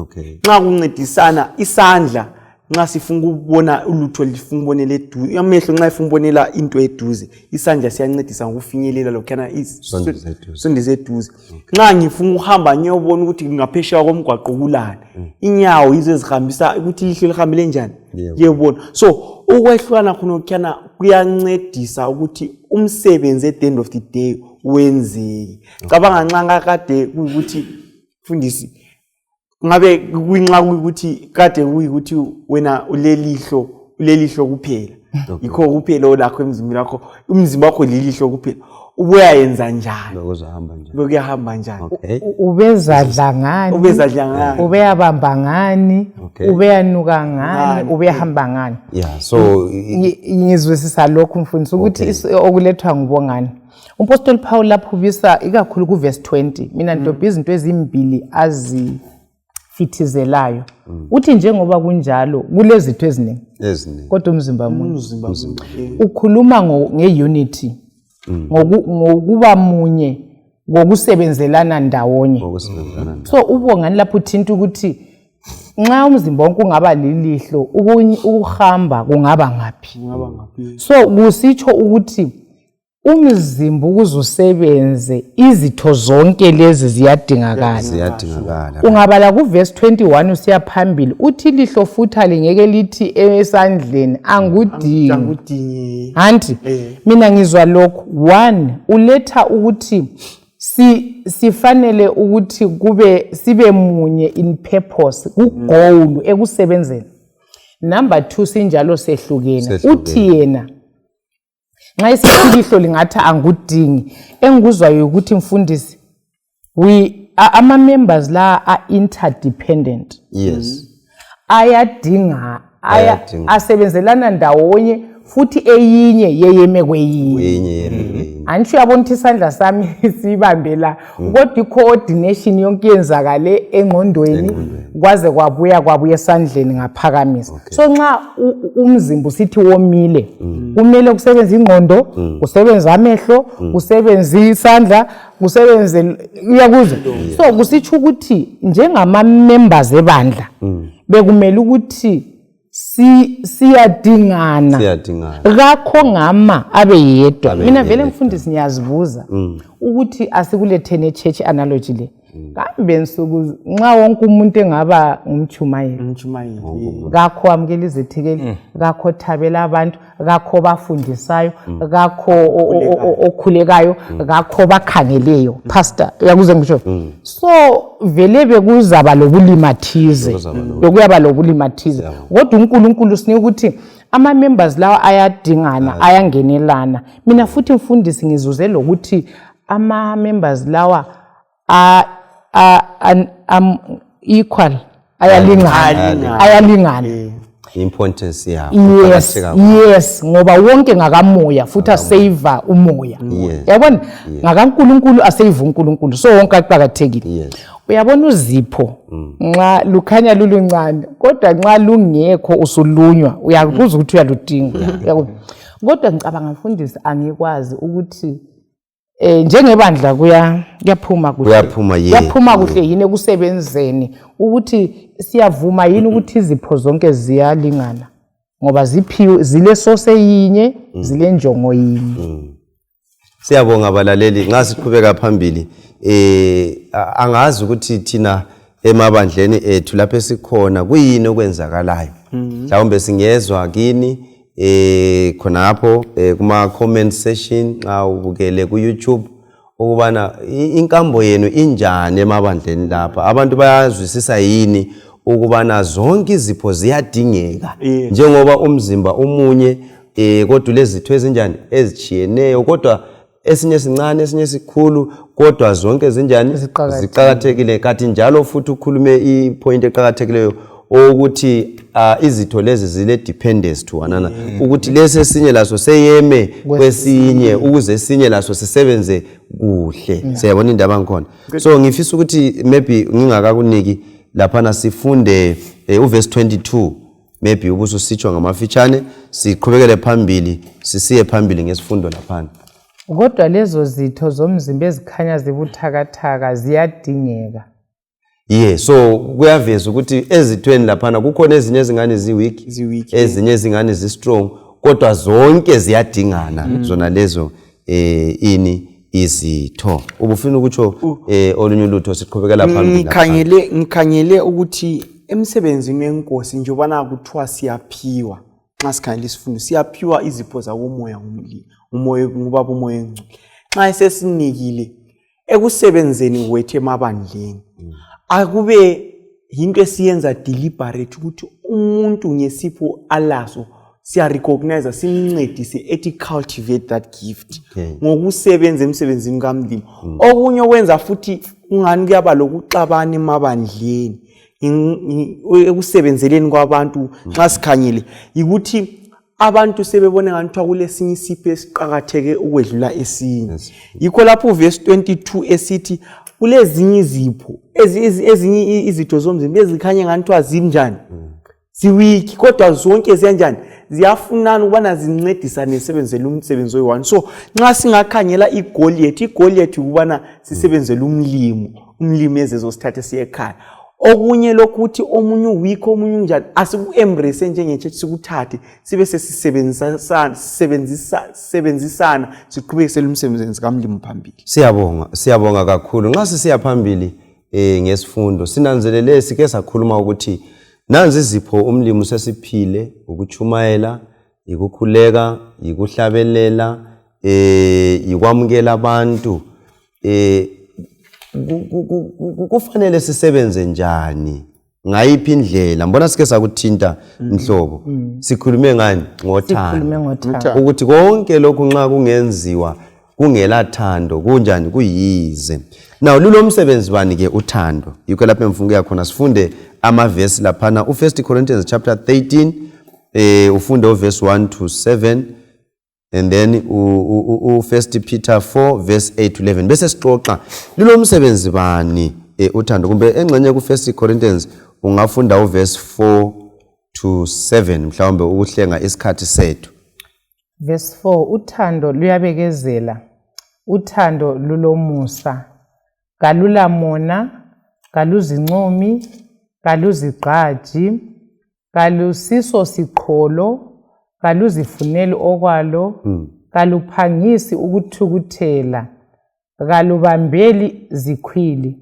okay nxa kuncedisana isandla nxa sifuna ukubona ulutho lifuna ubonela eduze amehlo nxa ifuna ubonela into eduze isandla siyancedisa ngokufinyelela lokhana isondeze eduze nxa ngifuna ukuhamba ngiyobona ukuthi ngaphesheya komgwaqo kulana inyawo yizo ezihambisa ukuthi lihlo lihambele njani ngiyebona so ukwehlukana khona lokhana kuyancedisa ukuthi umsebenzi at the end of the day wenzeke cabanga nxa ngakade ukuthi mfundisi ngabe kwinxa ukuthi kade ukuthi wena ulelihlo kuphela yikho kuphela olakho emzimbeni wakho umzimba wakho lilihlo kuphela ubuyayenza njani lokuyahamba njani ubezadla ngani ubeyabamba ngani ubeyanuka ngani ubeyahamba ngani so ngizwisisa lokho mfundisi ukuthi okulethwa ngubongani umpostoli Paul lapho ubisa ikakhulu ku verse 20 mina ndobha izinto ezimbili fithizelayo uthi njengoba kunjalo kulezitho eziningi kodwa umzimba munye ukhuluma ngeunity ngokuba munye ngokusebenzelana ndawonye so ubongani lapho uthinta ukuthi nxa umzimba wonke ungaba lilihlo ukuhamba kungaba ngaphi so kusitsho ukuthi umzimba ukuze usebenze izitho zonke lezi ziyadingakala ungabala ku verse 21 usiya phambili uthi lihlo futha lingeke lithi esandleni angudingi anti mina ngizwa lokho one uletha ukuthi sifanele ukuthi sibe munye in purpose kugoal ekusebenzeni number 2 sinjalo sehlukene uthi yena nxa isilihlo lingathi angudingi engikuzwayo ukuthi mfundisi ama members la are interdependent ayadinga asebenzelana ndawonye futhi eyinye yeyeme kweyinye angisho yabona ukuthi isandla sami sibambela kodwa coordination yonke yenzakale engqondweni kwaze kwabuya esandleni ngaphakamisa so nxa umzimba usithi womile kumele kusebenza ingqondo kusebenza amehlo kusebenza isandla kusebenze uyakuzwa so kusitsho ukuthi njengama members ebandla bekumele ukuthi siyadingana kakho ngama abe yedwa mina vele mfundisi ngiyazibuza ukuthi asikulethene echurch analogy le kambe nsuku nxa wonke umuntu engaba umchumayeli kakho amukela izithekeli kakho thabela abantu kakho bafundisayo kakho okhulekayo kakho bakhangeleyo pastor yakuze ngisho so vele bekuzaba lobulimathize bekuyaba lobulimathize kodwa uNkulunkulu sinika ukuthi ama members lawa ayadingana ayangenelana mina futhi mfundisi ngizuze lokuthi ama members lawa equal ayalingana importance yawo yes ngoba wonke ngakamoya futhi asave umoya yabona ngakaNkulunkulu asave uNkulunkulu so wonke aqhakathekile uyabona uzipho nxa lukhanya luluncane kodwa nxa lungekho usulunywa uyakuzwa ukuthi uyaludinga kodwa ngicabanga mfundisi angikwazi ukuthi njengebandla kuyaphuma kuhle yini ekusebenzeni ukuthi siyavuma yini ukuthi izipho zonke ziyalingana ngoba ziphiwe zile source yinye zile njongo yinye siyabonga abalaleli nxa siqhubeka phambili angazi ukuthi thina emabandleni ethu lapho esikhona kuyini okwenzakalayo mhlawumbe singezwa kini khonapho kuma comment section nxa ubukele ku YouTube ukubana inkambo yenu injani emabandleni lapha abantu bayazwisisa yini ukubana zonke izipho ziyadingeka Yeah. njengoba umzimba umunye kodwa lezitho ezinjani ezichiyeneyo kodwa esinye sincane esinye sikhulu kodwa zonke zinjani ziqhakathekile kathi njalo futhi ukhulume ipoint eqhakathekileyo ukuthi izitho lezi zile dependence to one another ukuthi lesesinye laso seyeme kwesinye ukuze esinye laso sisebenze kuhle siyabona indaba ngikhona so ngifisa ukuthi maybe ngingakakuniki lapha sifunde uverse 22 maybe ubusisitsho ngamafitshane siqhubekele phambili sisiye phambili ngesifundo lapha kodwa lezo zitho zomzimba ezikhanya zibuthakathaka ziyadingeka. So kuyaveza ukuthi ezithweni laphana kukhona ezinye ezingane ziweak ezinye ezingane zi-strong kodwa zonke ziyadingana zona lezo izitho. Ubufuna ukutsho olunye ulutho siqhubekela phambili. Ngikhangele ukuthi emsebenzini wenkosi njengobana kuthiwa siyaphiwa nxa sikhangela isifundo siyaphiwa izipho zakomoya ngomlilo umoya ngubaba umoya engcwele nxa esesinikile ekusebenzeni kwethu emabandleni akube into esiyenza deliberate ukuthi umuntu ngesipho alaso siya recognize simncedise ethi cultivate that gift ngokusebenza emsebenzini kaMlimo. Okunye okwenza futhi ungani kuyaba lokuxabana emabandleni ekusebenzeleni kwabantu nxa sikhangile ukuthi abantu sebebona ngathi kulesinye isipho esiqhakatheke ukwedlula esinye. Yikho lapho uverse 22 esithi kulezinye izipho ezinye izitho zomzimba ezikhanya ngathi azinjani ziwiki kodwa zonke ziyanjani ziyafunana ukubana zincedisa nesebenzele umsebenzi oyi-1. So nxa singakhangela iGoliath ukubana sisebenzele umlimi ezezo sithathe siye ekhaya. Okunye lokuthi omunye uweak omunye unjani asiku-embrace njengechurch sikuthathe sibe sisebenzisana siqhubekisele umsebenzi kaMlimo phambili. Siyabonga kakhulu. Nxa sisiya phambili ngesifundo sinanzelele sike sakhuluma ukuthi nanzi izipho umlimo sesiphile ukuchumayela ikukhuleka ikuhlabelela ikwamukela abantu kufanele sisebenze njani ngayiphi indlela mbona sike sakuthinta mhlobo sikhulume ngani ngothando ukuthi konke lokhu nxa kungenziwa kungela thando kunjani kuyize. Now lulomsebenzi bani ke uthando yikho lapho emfungo yakhona sifunde amavesi laphana u1 Corinthians chapter 13 ufunde uverse 1 to 7 and then u1 Peter 4 verse 8 to 11 bese sixoxa lulomsebenzi bani uthando kumbe engxenye ku1 Corinthians ungafunda uverse 4 to 7 mhlawumbe ukuhlenga isikhathi sethu. Verse 4 uthando luyabekezela uthando lulomusa kalulamona kaluzincomi kaluzigqaji kalusiso siqholo kaluzifuneli okwalo kaluphangisi ukuthukuthela kalubambeli zikhwili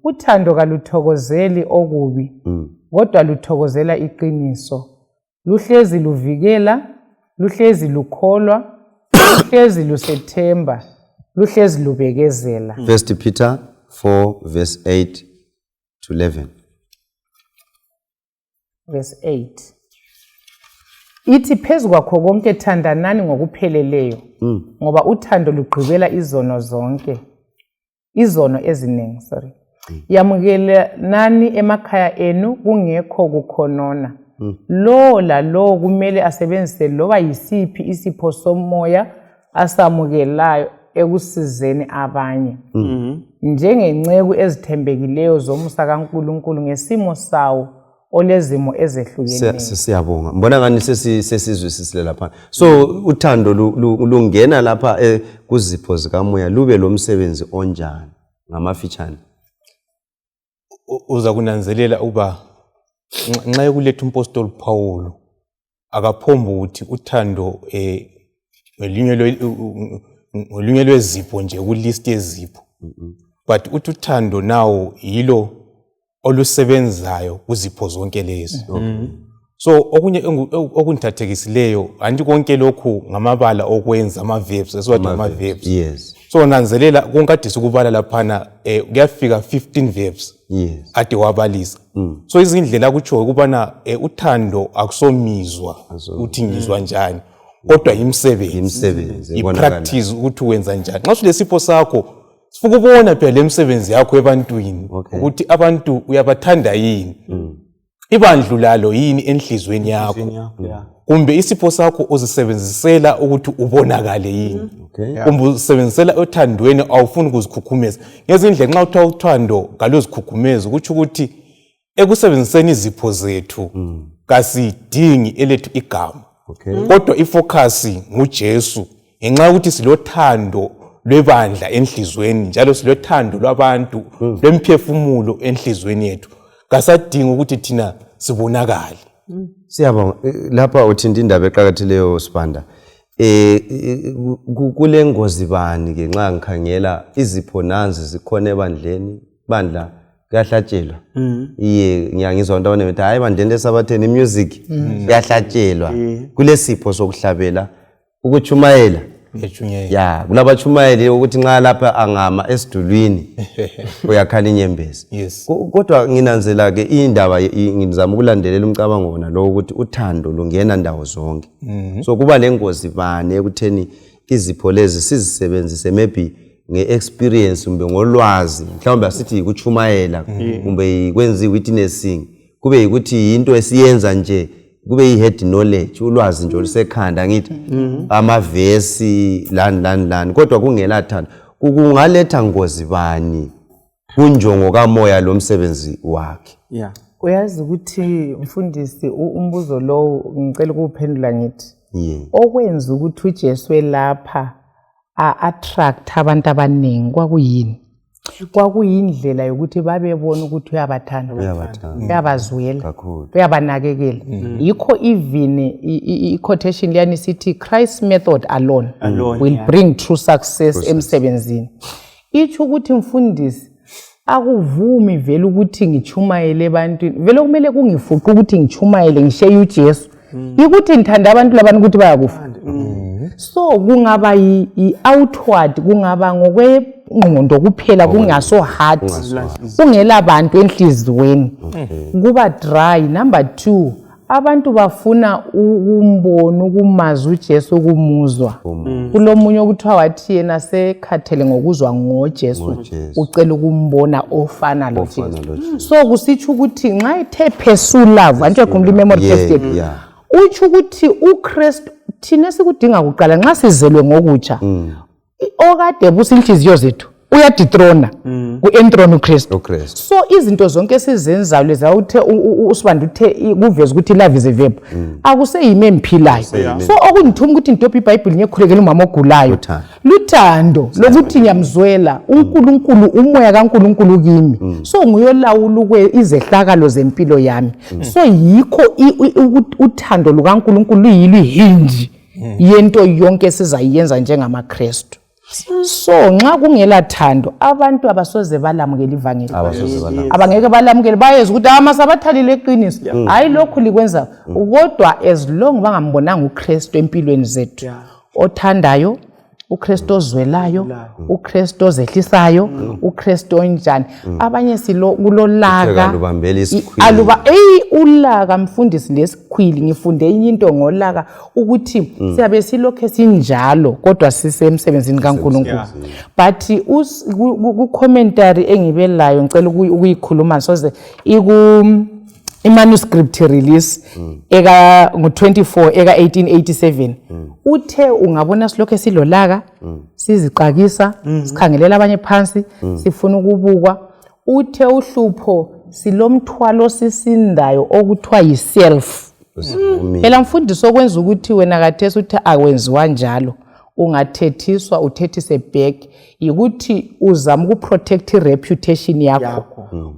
uthando kaluthokozeli okubi kodwa luthokozela iqiniso luhlezi luvikela luhlezi lukholwa luhlezi lusethemba luhlezi lubekezela. 1 Peter 4 verse 8 to 11. Verse 8 ithi phezu kwakho konke thandanani ngokupheleleyo ngoba uthando lugqibela izono zonke izono eziningi yamukelanani emakhaya enu kungekho kukhonona lo lalo kumele asebenzise loba yisiphi isipho somoya asamukelayo ekusizeni abanye njengenceku ezithembekileyo zomusa kaNkulunkulu ngesimo sawo olezimo ezehlukeneyo. Siyabonga mbona ngani sesizwisisile lapha so uthando lungena lapha kuzipho zikamoya lube lo msebenzi onjani ngamafitshane uza kunanzelela uba nxa yokuletha umpostoli Paul akaphomba ukuthi uthando ngelinye lwezipho nje kulist yezipho but uthi uthando nawo yilo olusebenzayo kuzipho zonke lezi So okunye okundithathekisileyo anti konke lokhu ngamabala okwenza ama-verbs esiwathi ama-verbs. Yes. So nanzelela konkade sikubala laphana kuyafika 15 verbs. Yes. Ade wabalisa. So izindlela kutsho ukubana uthando akusomizwa uthi ngizwa njani kodwa imsebenzi ipractice ukuthi wenza njani. Nxa ulesipho sakho sifuna ukubona phela lemsebenzi yakho ebantwini ukuthi abantu uyabathanda yini. Ibandlulalo yini enhlizweni yakho kumbe isipho sakho uzisebenzisela ukuthi ubonakale yini kumbe uzisebenzisela othandweni awufuni ukuzikhukhumeza ngezindlela nxa uthiwa uthando kalozikhukhumeza ukuthi ukuthi ekusebenziseni izipho zethu kasidingi elethu igama kodwa ifocus nguJesu ngenxa ukuthi silothando lwebandla enhlizweni njalo silothando lwabantu lwemphefumulo enhlizweni yethu kasadinga ukuthi thina sibonakale. Siyabonga lapha uthinta indaba eqhakathekileyo Sibanda. Kule ngozi bani ke nxa ngikhangela izipho nanzi zikhona ebandleni bandla kuyahlatshelwa. Iye ngiyangizwa abantu abanethi hayi bandleni lesabatheni music kuyahlatshelwa. Kulesipho sokuhlabela ukuchumayela. Ya kulabachumayeli ukuthi nxa lapha angama esidulwini uyakhala inyembezi. Kodwa nginanzela ke indaba ngizama ukulandelela umcabango wona lo ukuthi uthando lungena ndawo zonke. So kuba lengozi bani ekutheni izipho lezi sizisebenzise maybe ngeexperience kumbe ngolwazi mhlawumbe asithi ukuchumayela kumbe ikwenza witnessing kube ukuthi into esiyenza nje kube i-head knowledge ulwazi nje olusekhanda ngithi amavesi lani kodwa kungela thando kungaletha ngozi bani kunjongo kamoya lo msebenzi wakhe. Uyazi ukuthi mfundisi umbuzo lo ngicela ukuphendula ngithi okwenza ukuthi uJesu lapha attract abantu abaningi kwakuyini kwakuyindlela yokuthi babebona ukuthi uyabathanda uyabazwela uyabanakekela yikho even i-quotation liyani sithi Christ's method alone will bring true success emsebenzini. Itsho ukuthi mfundisi akuvumi vele ukuthi ngichumayele ebantwini vele kumele kungifuqa ukuthi ngichumayele ngishiye uJesu ukuthi ngithanda abantu labantu ukuthi bayakufa. So kungaba i-outward kungaba ngokwengqondo kuphela kungaso heart kungela bantu enhlizweni kuba dry. Number 2 abantu bafuna ukumbona ukumazi uJesu ukumuzwa kulomunye okuthiwa wathi yena sekhathele ngokuzwa ngoJesu ucela ukumbona ofana lo Jesu. So kusitsho ukuthi nxa ethe pursue love anje kumli memory test yethu utsho ukuthi uKristu thina sikudinga kuqala nxa sizelwe ngokutsha okade businhliziyo zethu uyadithrona ku-enthrone uKristu. So izinto zonke esizenzayo leza uthe uSibanda uthe kuveza ukuthi love is a verb akuseyimi emphilayo. So okungithuma ukuthi into iBhayibheli ngekhulekela umama ogulayo luthando lokuthi ngiyamzwela uNkulunkulu umoya kaNkulunkulu kimi so nguyolawula izehlakalo zempilo yami. So yikho uthando lukaNkulunkulu luyilo hinge yento yonke sizayenza njengamaKristu. So nxa kungela thando abantu abasoze balamukela ivangeli abangeke balamukele bayeza ukuthi amasabathalile eqiniso hayi lokhu likwenza kodwa as long bangambonanga uKristu empilweni zethu othandayo uKristu ozwelayo uKristu ozehlisayo uKristu onjani abanye silo kulolaga aluba ulaka mfundisi lesikhwili ngifunde into ngolaka ukuthi siyabe silokho sinjalo kodwa sisemsebenzini kaNkulunkulu. But ku commentary engibelayo ngicela ukuyikhuluma soze i-manuscript release eka ngo-24 eka 1887 uthe ungabona silokho silolaka siziqakisa sikhangelela abanye phansi sifuna ukubukwa uthe uhlupho silomthwalo sisindayo okuthiwa yiself. Phela mfundisi okwenza ukuthi wena kathesi uthi akwenziwa njalo ungathethiswa uthethise back yikuthi uzama ukuprotect reputation yakho.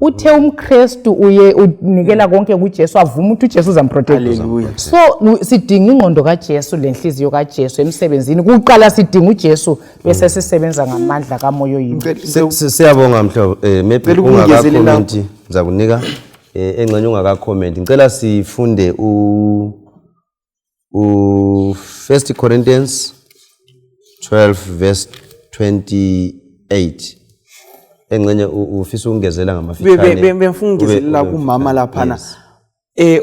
Uthe uMkristu uye unikela konke kuJesu avuma ukuthi uJesu uzamprotect. So sidinga ingqondo kaJesu lenhliziyo kaJesu emsebenzini kuqala sidinga uJesu bese sisebenza ngamandla kamoya oyini. Siyabonga mhlobo maybe ungakacomment ngizakunika engxenye ungaka-comment ngicela sifunde u 1 Corinthians 12 verse 28 engxenye ufisa ukungezela ngamafitshane bemfuna ukungezelela kumama laphana.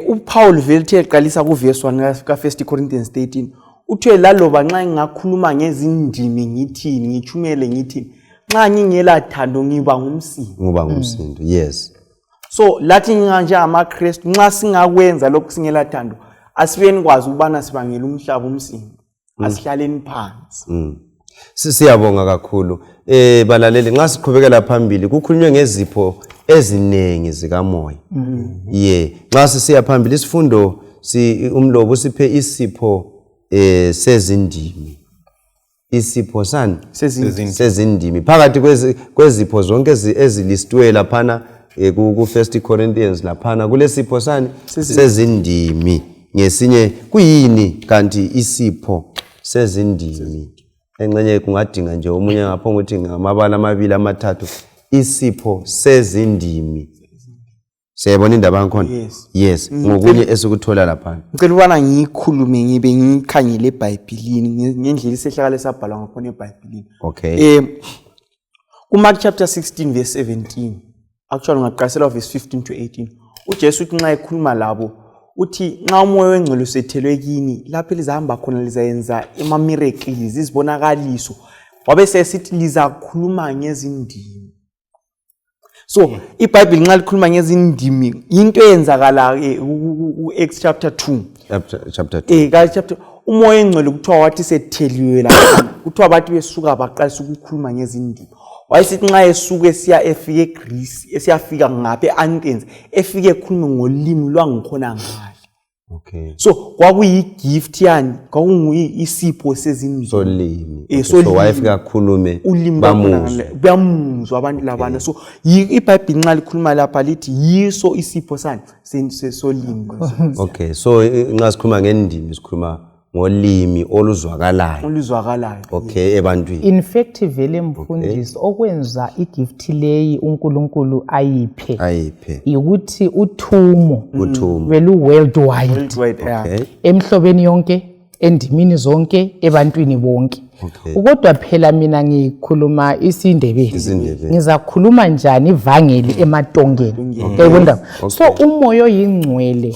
uPaul vele uthe eqalisa kuverse 1 ka1 Corinthians 13 uthe laloba nxa ngingakhuluma ngezindimi ngithini ngithumele ngithini nxa ngingela thando ngiba ngumsindo. Yes. So lathi nganje amaKristu nxa singakwenza lokhu singela thando asibeni kwazi ukubana sibangela umhlaba umsindo asihlaleni phansi. Siyabonga kakhulu. Balaleli nxa siqhubekela phambili kukhulunywe ngezipho ezinengi zikamoya. Nxa sisiya phambili isifundo umlobo usiphe isipho sezindimi. Isipho sani sezindimi phakathi kwezipho zonke ezilistiwe laphana ku 1 Corinthians laphana kulesipho sani sezindimi. Ngesinye kuyini kanti isipho sezindimi engxenye kungadinga nje omunye ngaphonga ukuthi ngamabala amabili amathathu isipho sezindimi. Siyabona indaba yakhona? Yes. Ngokunye esikuthola lapha. Ngicela ubana ngikhulume ngibe ngikhangele eBhayibhelini ngendlela isehlakalo esabhalwa ngakhona eBhayibhelini. Okay. Mark chapter 16 verse 17 actually ngaqasela verse 15 to 18 uJesu uthi nxa ekhuluma labo uthi nxa umoya wengcwele usethelwe kini lapho elizahamba khona lizayenza ama miracles izibonakaliso wabe sesithi lizakhuluma ngezindimi. So iBhayibheli nxa likhuluma ngezindimi into eyenzakala uActs chapter 2 chapter 2 chapter umoya wengcwele kuthiwa wathi setheliwe lapha kuthiwa bathi besuka baqalisa ukukhuluma ngezindimi. Wayesithi nxa esuke siya efike eGreece esiyafika ngapha eAthens efike ekhuluma ngolimi lwangikhona ngale. Okay. So kwakuyigift yani kwakuyisipho sezindimi solimi. So wayefika khulume bamuzwa abantu labana. So iBhayibheli nxa likhuluma lapha lithi yiso isipho sani sesolimi. Okay. So nxa sikhuluma ngendimi sikhuluma ngolimi oluzwakalayo. Okay ebantwini. In fact vele mfundisi okwenza igift leyi uNkulunkulu ayiphe ukuthi uthumo vele worldwide emhlobeni yonke endimini zonke ebantwini bonke. Kodwa phela mina ngikhuluma isiNdebele ngizakhuluma njani ivangeli ematongeni. Uyabona? So umoya oyingcwele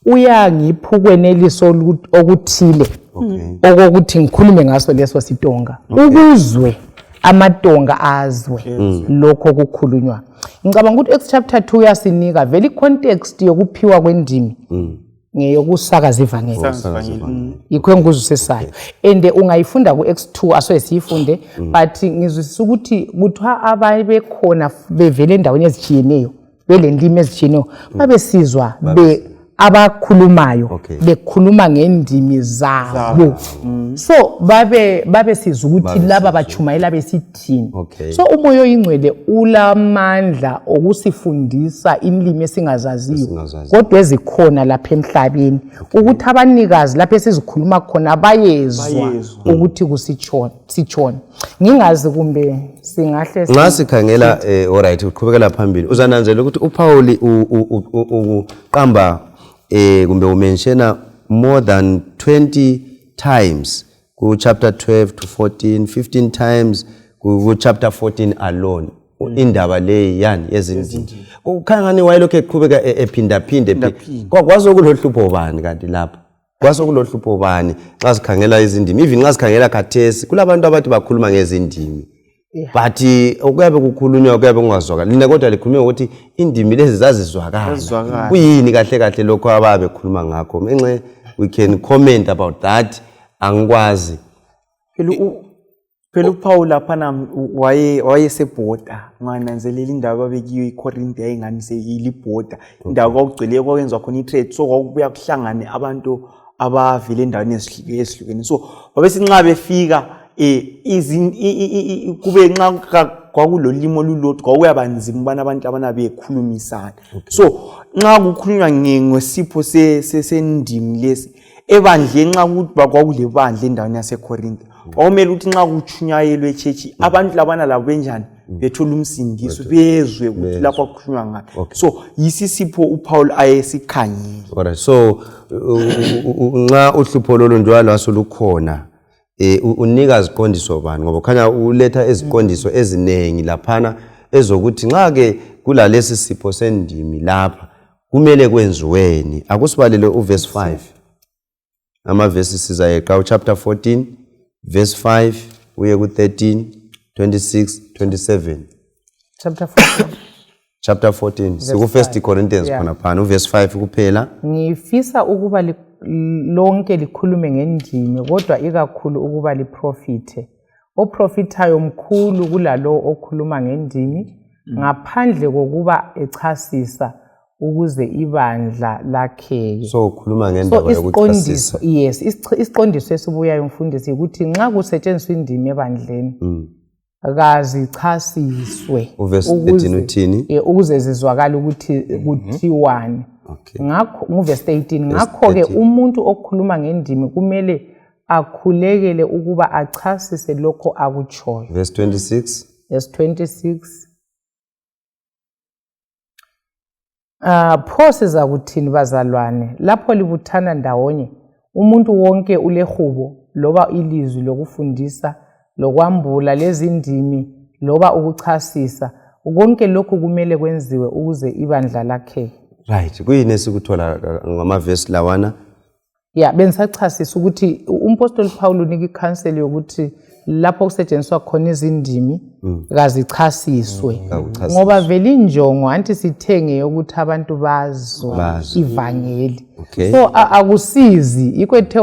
uyangiphukweniso okuthile okokuthi ngikhulume ngaso leso sitonga ukuzwe amatonga azwe lokho kukhulunywa. Ngicabanga ukuthi Acts chapter 2 uyasinika vele context yokuphiwa kwendimi ngeyokusakaza ivangeli. Yikho engizusesayo and ungayifunda ku Acts 2 aso esiyifunde but ngizwisisa ukuthi kuthiwa ababe khona bevele endaweni ezijiyeneyo belendimi ezijiyeneyo babesizwa abakhulumayo bekhuluma ngendimi zabo. So babe sizwa ukuthi laba bachumayela besithini. So umoya oyingcwele ulamandla okusifundisa inlimi esingazaziyo kodwa ezikhona lapha emhlabeni ukuthi abanikazi lapha esizikhuluma khona bayezwa ukuthi kusitshona. Ngingazi kumbe singahle ngasikhangela alright uqhubekela phambili uzananzela ukuthi uPaul uqamba kumbe umenshena more than 20 times ku chapter 12 to 14 15 times ku chapter 14 alone indaba le yani yezindimi. Ukhangani wayelokho eqhubeka ephinda kwakwazi ukulohlupho bani kanti lapha kwaso kulohlupho bani xa sikhangela izindimi even xa sikhangela khathesi kulabantu abathi bakhuluma ngezindimi but okuyabe kukhulunywa okuyabe kungazwakala lina kodwa likhulume ukuthi indimi lezi zazizwakala kuyini kahle lokho ababe khuluma ngakho menxe we can comment about that angikwazi phela uPaul laphana wayesebhoda ngananzelela indaba bekiyo iCorinthe yayingani seyilibhoda indawo kwakugcwele kwenzwa khona itrade so kwakubuya kuhlangane abantu abavile endaweni ezihlukene so babesinqa befika kube nxa kwakulolimo olulodwa kwakuyabanzima ubana abantu abana bekhulumisana. So nxa kukhulunywa ngesipho sendimi lesi ebandle nxa ukuthi kwakulebandle endaweni yaseCorinthe awumele ukuthi nxa kuchunyayelwe echechi abantu labana labo benjani bethola umsindiso bezwe ukuthi lapho kukhulunywa ngakho. So yisisipho uPaul ayesikhangile. Alright, so nxa uhlupho lolu njalo asolukhona unika iziqondiso bani ngoba khanya uletha iziqondiso eziningi laphana ezokuthi nxa ke kulalesi sipho sendimi lapha kumele kwenziweni. Akusibalele uverse 5. Amavesi sizayeqa chapter 14 verse 5 uye ku 13 26 27. Chapter 14 siku 1 Corinthians khona phana uverse 5 kuphela. Ngifisa ukuba lonke likhulume ngendimi kodwa ikakhulu ukuba liprofite. Oprofitayo mkhulu kulalo okhuluma ngendimi ngaphandle kokuba echasisa ukuze ibandla lakheke. So ukhuluma ngendaba yokuchasisa. Yes, isiqondiso esibuyayo mfundisi ukuthi nxa kusetshenziswa indimi ebandleni kazichasiswe uverse 13 uthini ukuze zizwakala ukuthi kuthiwani. Ngakho nguverse 18 ngakho ke umuntu okhuluma ngendimi kumele akhulekele ukuba achasise lokho akutshoyo. Verse 26. Verse 26. Pho siza kuthini bazalwane lapho libuthana ndawonye umuntu wonke ulehubo loba ilizwi lokufundisa lokwambula lezindimi loba ukuchasisa konke lokhu kumele kwenziwe ukuze ibandla lakhe. Right, kuyini esikuthola ngamavesi lawana? Yeah, bensachasisa ukuthi umpostoli Paul unika ikhanseli yokuthi lapho kusetshenziswa khona izindimi kazichasiswe ngoba vele injongo anti sithenge ukuthi abantu bazwe ivangeli. So akusizi ikwethe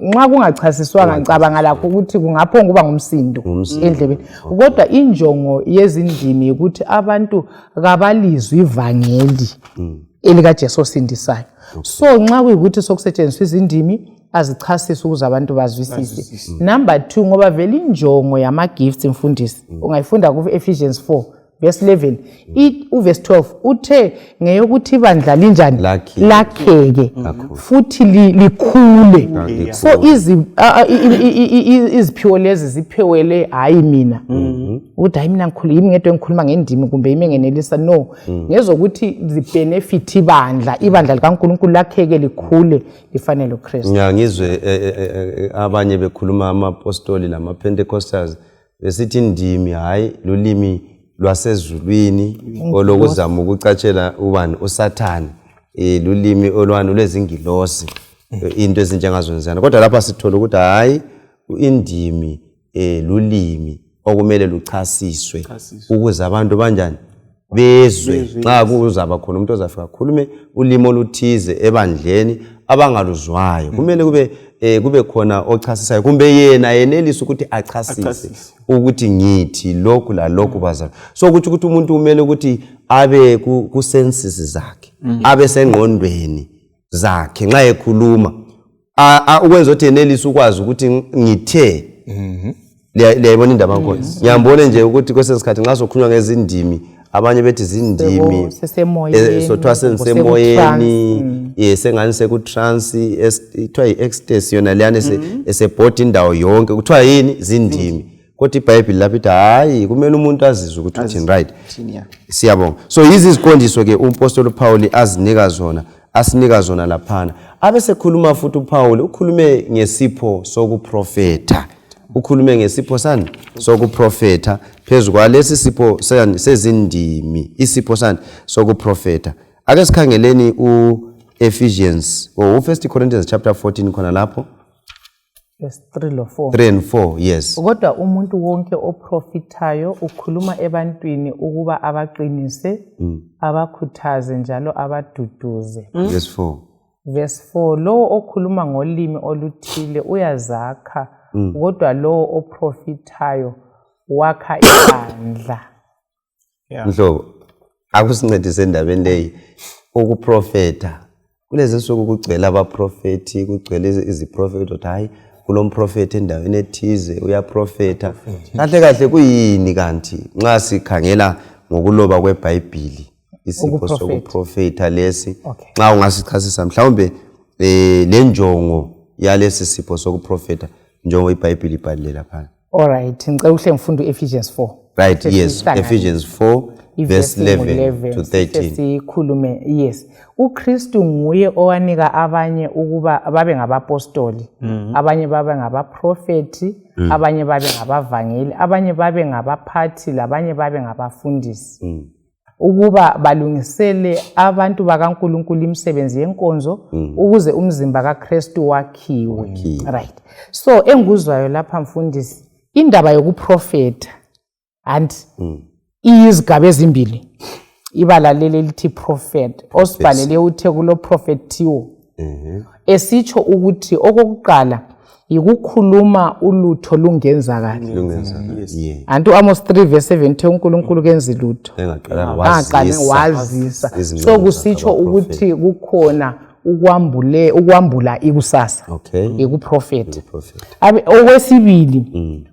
nxa kungachasiswanga ngicabanga lakho ukuthi kungaphonga kuba ngumsindo endlebeni kodwa injongo yezindimi ukuthi abantu kabalizwe ivangeli elika Jesu osindisayo. So nxa kuyikuthi sokusetshenziswa izindimi azichasisa ukuze abantu bazwisise. Number 2 ngoba vele injongo yama gifts mfundisi ungayifunda ku Ephesians 4 verse 11 uverse 12 uthe ngeyokuthi ibandla linjani lakheke futhi likhule. So iziphiwo lezi ziphewele hayi mina ukuthi hayi mina ngikhulu yimi ngedwa ngikhuluma ngendimi kumbe yimi ngenelisa no ngezokuthi zibenefit ibandla likaNkulunkulu lakheke likhule lifanele uKristu. Ngiyangizwe abanye bekhuluma amapostoli lama Pentecostals besithi indimi hayi lulimi lwasezulwini olokuzama ukucatshela ubani uSathane lulimi olwani lwezingilosi into ezinjengazonzana kodwa lapha sithola ukuthi hayi indimi lulimi okumele luchasiswe ukuze abantu banjani bezwe nxa kuzaba khona umuntu ozafika khulume ulimi oluthize ebandleni abangaluzwayo kumele kube khona ochasisayo kumbe yena yenelisa ukuthi achasise ukuthi ngithi lokhu la lokhu bazalwane. So ukuthi umuntu kumele ukuthi abe ku senses zakhe abe sengqondweni zakhe nxa ekhuluma ukwenza ukuthi yenelisa ukwazi ukuthi ngithe liyayibona indaba yakho. Ngiyambone nje ukuthi kwesesikhathi nxa sokhulunywa ngezindimi abanye bethi zindimi sothiwa sensemoyeni sengani sekutrance ithiwa yi-ecstasy yona leyana esebhoda indawo yonke kuthiwa yini zindimi kodwa iBhayibheli lapho ithi hayi kumele umuntu azizwe ukuthi uthini. Right, siyabonga. So yizi iziqondiso ke umpostoli Paul asinika zona laphana abesekhuluma futhi uPaul ukhulume ngesipho sokuprofeta. Ukhulume ngesipho sani sokuprofeta phezulu kwalesi sipho sezindimi isipho sani sokuprofeta. Ake sikhangeleni Ephesians or 1 Corinthians chapter 14 khona lapho verse 3 and 4. Yes, kodwa umuntu wonke oprofitayo ukhuluma ebantwini ukuba abaqinise abakhuthaze njalo abaduduze. Verse 4 lo okhuluma ngolimi oluthile uyazakha kodwa lo oprofitayo wakha ibandla. Mhlobo akusincedise endabeni leyi ukuprofeta kulezi nsuku kugcwele abaprofeti kugcwele iziprofeti uthi hayi kulomprofeti endaweni ethize uyaprofeta kahle kuyini kanti nxa sikhangela ngokuloba kweBhayibheli isipho sokuprofeta lesi nxa ungasichasisa mhlawumbe lenjongo yalesi sipho sokuprofeta njengoba iBhayibheli ibhalile lapha. Alright, ngicela uhle ngifunde Ephesians 4 Right, yes. Ephesians 4 verse 11 to 13. Sikhulume, yes. uKristu nguye owanika abanye ukuba babe ngabapostoli, abanye babe ngabaprofeti, abanye babe ngabavangeli, abanye babe ngabaphathi, labanye babe ngabafundisi. Ukuba balungisele abantu bakaNkulunkulu imisebenzi yenkonzo ukuze umzimba kaKristu wakhiwe. Right. So enguzwayo lapha mfundisi, indaba yokuprofeta and izigaba ezimbili. Ibala leli lithi prophet, osibhalele uthe kulo prophethiwo. Esitsho ukuthi okokuqala yikukhuluma ulutho lungenzakala. Antu Amos 3 verse 7 uNkulunkulu kenza ilutho. Engaqala wazisa. So kusitsho ukuthi kukhona ukwambula ikusasa. Ikuprofeti. Okwesibili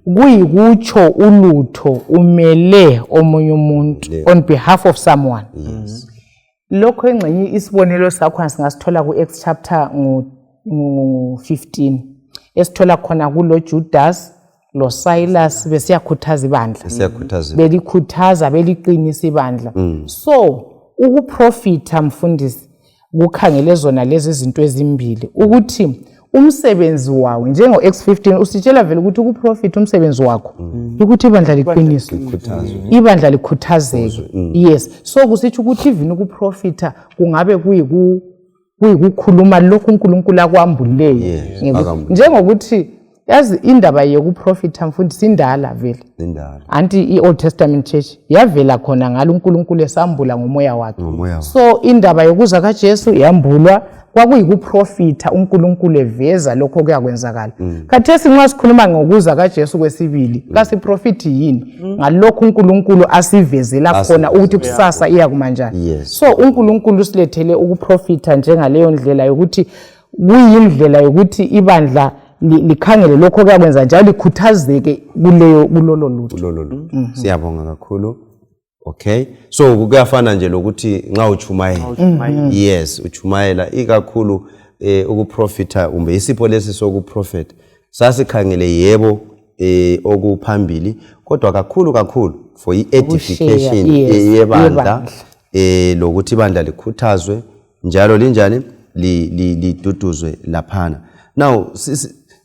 kuyikutsho ulutho umele omunye umuntu on behalf of someone. Lokho engxenye isibonelo sakho singasithola ku-Acts chapter 15 esithola khona kulo Judas lo Silas besiyakhuthaza ibandla. Belikhuthaza beliqinisa ibandla. So ukuprofita mfundisi kukhangele zona lezi zinto ezimbili ukuthi umsebenzi wawo njengo Acts 15 usitshela vele ukuthi ukuprofita umsebenzi wakho ukuthi ibandla liqiniswe, ibandla likhuthazeke. Yes, so kusitsho ukuthi even ukuprofita kungabe kuyikukhuluma lokhu uNkulunkulu akwambuleyo. Njengokuthi yazi indaba yokuprofita mfundisi indala vele. Anti i-Old Testament Church yavela khona ngalo uNkulunkulu esambula ngomoya wakhe. So indaba yokuza kaJesu yambulwa kwakuyikuprofita uNkulunkulu eveza lokho kuyakwenzakala. Khathesi nxa sikhuluma ngokuza kaJesu kwesibili, kasiprofiti yini ngalokho uNkulunkulu asivezela khona ukuthi kusasa iya kumanjani. So uNkulunkulu silethele ukuprofita njengaleyo ndlela yokuthi kuyindlela yokuthi ibandla likhangele lokho kuyakwenza njalo likhuthazeke kulolo lutho. Siyabonga kakhulu. Okay, so kuyafana nje lokuthi nxa uchumayela. Yes, uchumayela ikakhulu ukuprofita umbe isipho lesi sokuprofita sasikhangele yebo okuphambili kodwa kakhulu for i-edification yebandla lokuthi ibandla likhuthazwe njalo linjani liduduzwe laphana. Now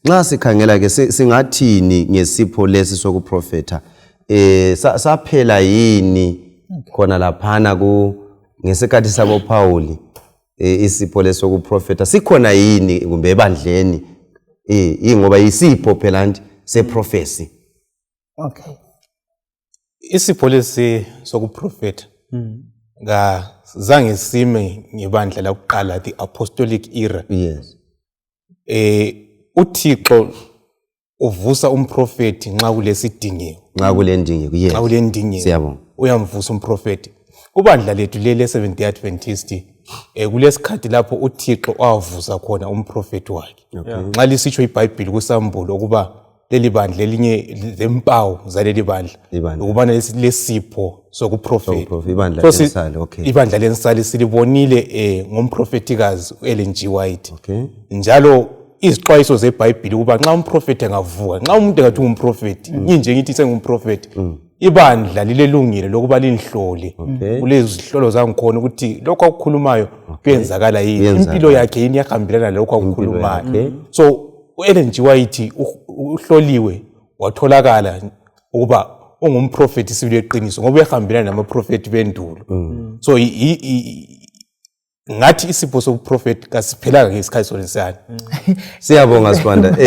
nxa sikhangela ke singathini ngesipho lesi sokuprofita saphela yini khona laphana ngesikhathi sabo Pauli isipho lesi sokuprofita sikhona yini kumbe ebandleni ingoba isipho phela nje seprophecy. Okay, isipho lesi sokuprofita zange sime ngebandla lakuqala the apostolic era. Yes. uThixo uvusa umprofeti nxa kulesidingeko. Nxa kulendingeko, yes. Nxa kulendingeko. Siyabonga. Uyamvusa umprofeti. Kubandla lethu lele Seventh Day Adventist kulesikhathi lapho uThixo avusa khona umprofeti wakhe. Nxa lisitsho iBhayibheli kusambulo ukuba leli bandla elinye lempawu zaleli bandla ukubana lesipho sokuprofeta. Ibandla lensali silibonile ngomprofetikazi uEllen G. White. Njalo izixwayiso zeBhayibheli ukuba nxa umprofeti engavuka, nxa umuntu engathi umprofeti, nje ngithi sengumprofeti, ibandla lilelungile lokuba linhlole kulezi zihlolo zangikhona ukuthi lokho akukhulumayo kuyenzakala yini, impilo yakhe yini yahambelana lokho akukhulumayo. So uEllen G. White uhloliwe watholakala ukuba ungumprofeti sibili eqiniso ngoba uyahambelana namaprofeti bendulo. So ngathi isipho sokuprofeti kasiphelanga ngesikhathi sonisana. Siyabonga Sibanda.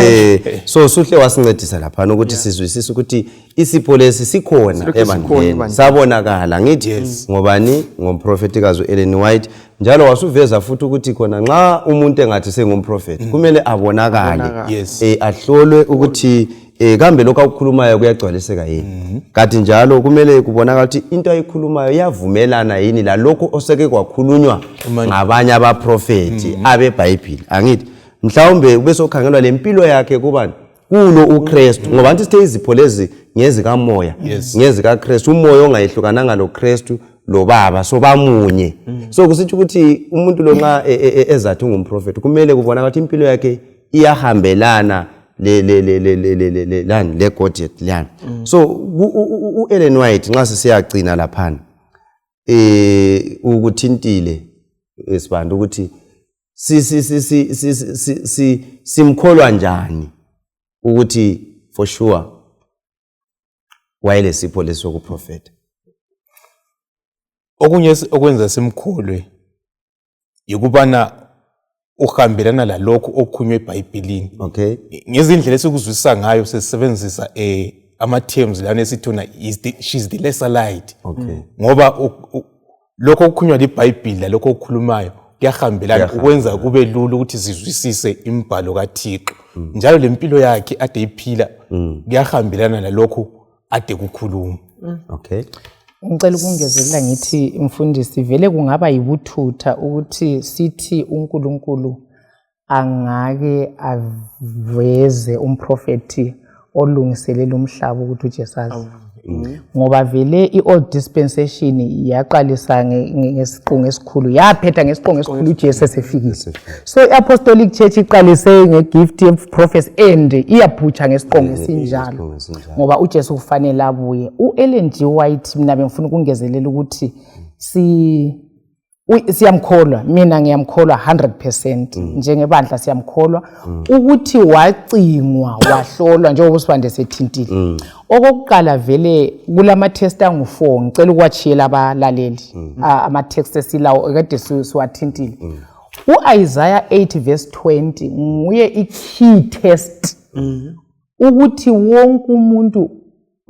So suhle wasincedisa lapha ukuthi sizwisise ukuthi isipho lesi sikhona ebandleni. Sabonakala ngithi ngobani ngomprofetikazi uEllen White njalo wasuveza futhi ukuthi khona nxa umuntu engathi sengumprofeti kumele abonakale ahlolwe ukuthi kambe lokho akukhulumayo kuyagcwaliseka yini. Kanti njalo kumele kubonakala ukuthi into ayikhulumayo yavumelana yini la lokho oseke kwakhulunywa ngabanye abaprofeti abeBhayibheli. Angithi mhlawumbe ube sokhangelwa lempilo yakhe kubani kulo uKristu ngoba anti sithe izipho lezi ngezika moya ngezika Kristu umoya ongayihlukananga lo Kristu lo baba so bamunye. So kusitsho ukuthi umuntu lo nxa ezathi ungumprofeti kumele kubonakala ukuthi impilo yakhe iyahambelana le Gotjet liyana. So u-Ellen White nxa sisiyagcina laphana ukuthintile esibanda ukuthi simkholwa njani ukuthi for sure wayelesipho lesokuprofeta. Okunye okwenza simkholwe yikubana uhambelana lalokho okukhulunywe eBhayibhelini. Okay. Ngezindlela esikuzwisisa ngayo sesebenzisa ama-terms lana esithona she's the lesser light. Okay. Ngoba lokho okukhulunywa eBhayibheli lokho okukhulumayo kuyahambelana ukwenza kube lula ukuthi sizwisise imibhalo kaThixo. Njalo lempilo yakhe ade iphila kuyahambelana nalokho ade kukhuluma. Okay. Ngicela ukungezelela ngithi mfundisi vele kungaba yibuthutha ukuthi sithi uNkulunkulu angake aveze umprofeti olungiselela umhlaba ukuthi uJesu aze. Ngoba vele i-old dispensation yaqalisa ngesiqongo esikhulu yaphetha ngesiqongo esikhulu uJesu esefikile. So i-apostolic church iqalise ngegift of prophecy and iyaphutsha ngesiqongo esinjalo ngoba uJesu kufanele abuye. U-Ellen G. White mina bengifuna ukungezelela ukuthi siyamkholwa, mina ngiyamkholwa 100%, njengebandla siyamkholwa ukuthi wacingwa wahlolwa njengoba uSibande sethintile. Okokuqala vele kulama test angu4 ngicela ukuwachiyela abalaleli ama text esilawo ekade siwathintile. U-Isaiah 8 verse 20 nguye i-key test ukuthi wonke umuntu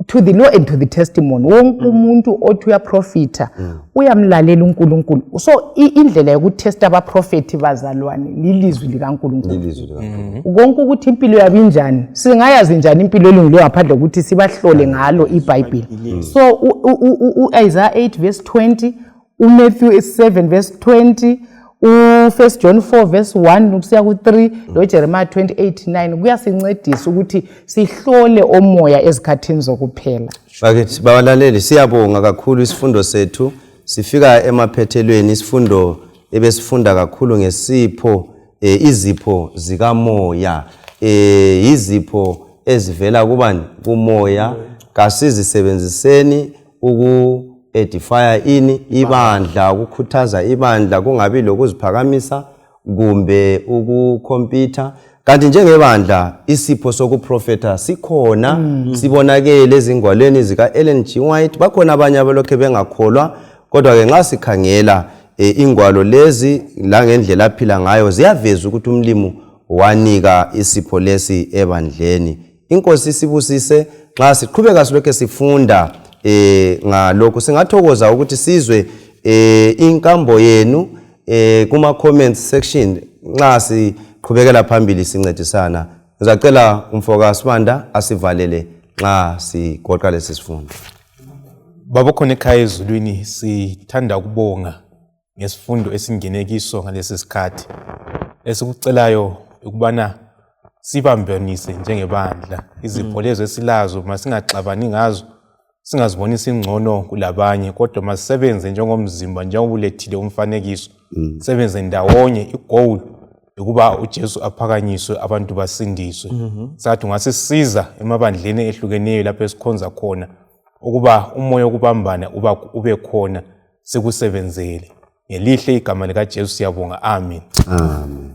to the law and to the testimony wonke umuntu othi uyaprofita uyamlalela uNkulunkulu. So indlela yokutesta abaprofeti bazalwane lilizwi likaNkulunkulu. Konke ukuthi impilo yabo injani singayazi njani impilo elungileyo ngaphandle ukuthi sibahlole ngalo iBhayibheli. So u-Isaiah 8 verse 20, uMatthew 7 verse 20, u1 John 4 verse 1 ukusiya ku3 noJeremiah 28:9 kuyasincedisa ukuthi sihlole omoya ezikhathini zokuphela. Bakithi babalaleli siyabonga kakhulu isifundo sethu sifika emaphethelweni isifundo ebesifunda kakhulu ngesipho izipho zikamoya izipho ezivela kubani kumoya kasizisebenziseni edify ini ibandla ukukhuthaza ibandla kungabi lokuziphakamisa kumbe ukukhompyutha. Kanti njengebandla isipho sokuprofeta sikhona sibonakele ezingwalweni zika Ellen G. White. Bakhona abanye abalokhe bengakholwa kodwa ke nxa sikhangela ingwalo lezi la ngendlela aphila ngayo ziyaveza ukuthi umlimo wanika isipho lesi ebandleni. Inkosi sibusise nxa siqhubeka silokho sifunda ngalokho singathokoza ukuthi sizwe inkambo yenu kuma comments section nxa siqhubekela phambili sincedisana. Ngizacela umfoka Sibanda asivalele nxa sigoqa lesi sifundo. Baba khona ekhaya ezulwini sithanda ukubonga ngesifundo esingene kiso ngalesi sikhathi. Esikucelayo ukubana sibambanise njengebandla izipho lezo esilazo masingaxabani ngazo singazibonisa ingcono kulabanye kodwa masisebenze njengomzimba njengoba ulethile umfanekiso sebenze ndawonye igoal ukuba uJesu aphakanyiswe abantu basindiswe. Sathi ngasisiza emabandleni ehlukeneyo lapho esikhonza khona ukuba umoya wokubambana ube khona sikusebenzele. Ngelihle igama likaJesu siyabonga. Amen. Amen.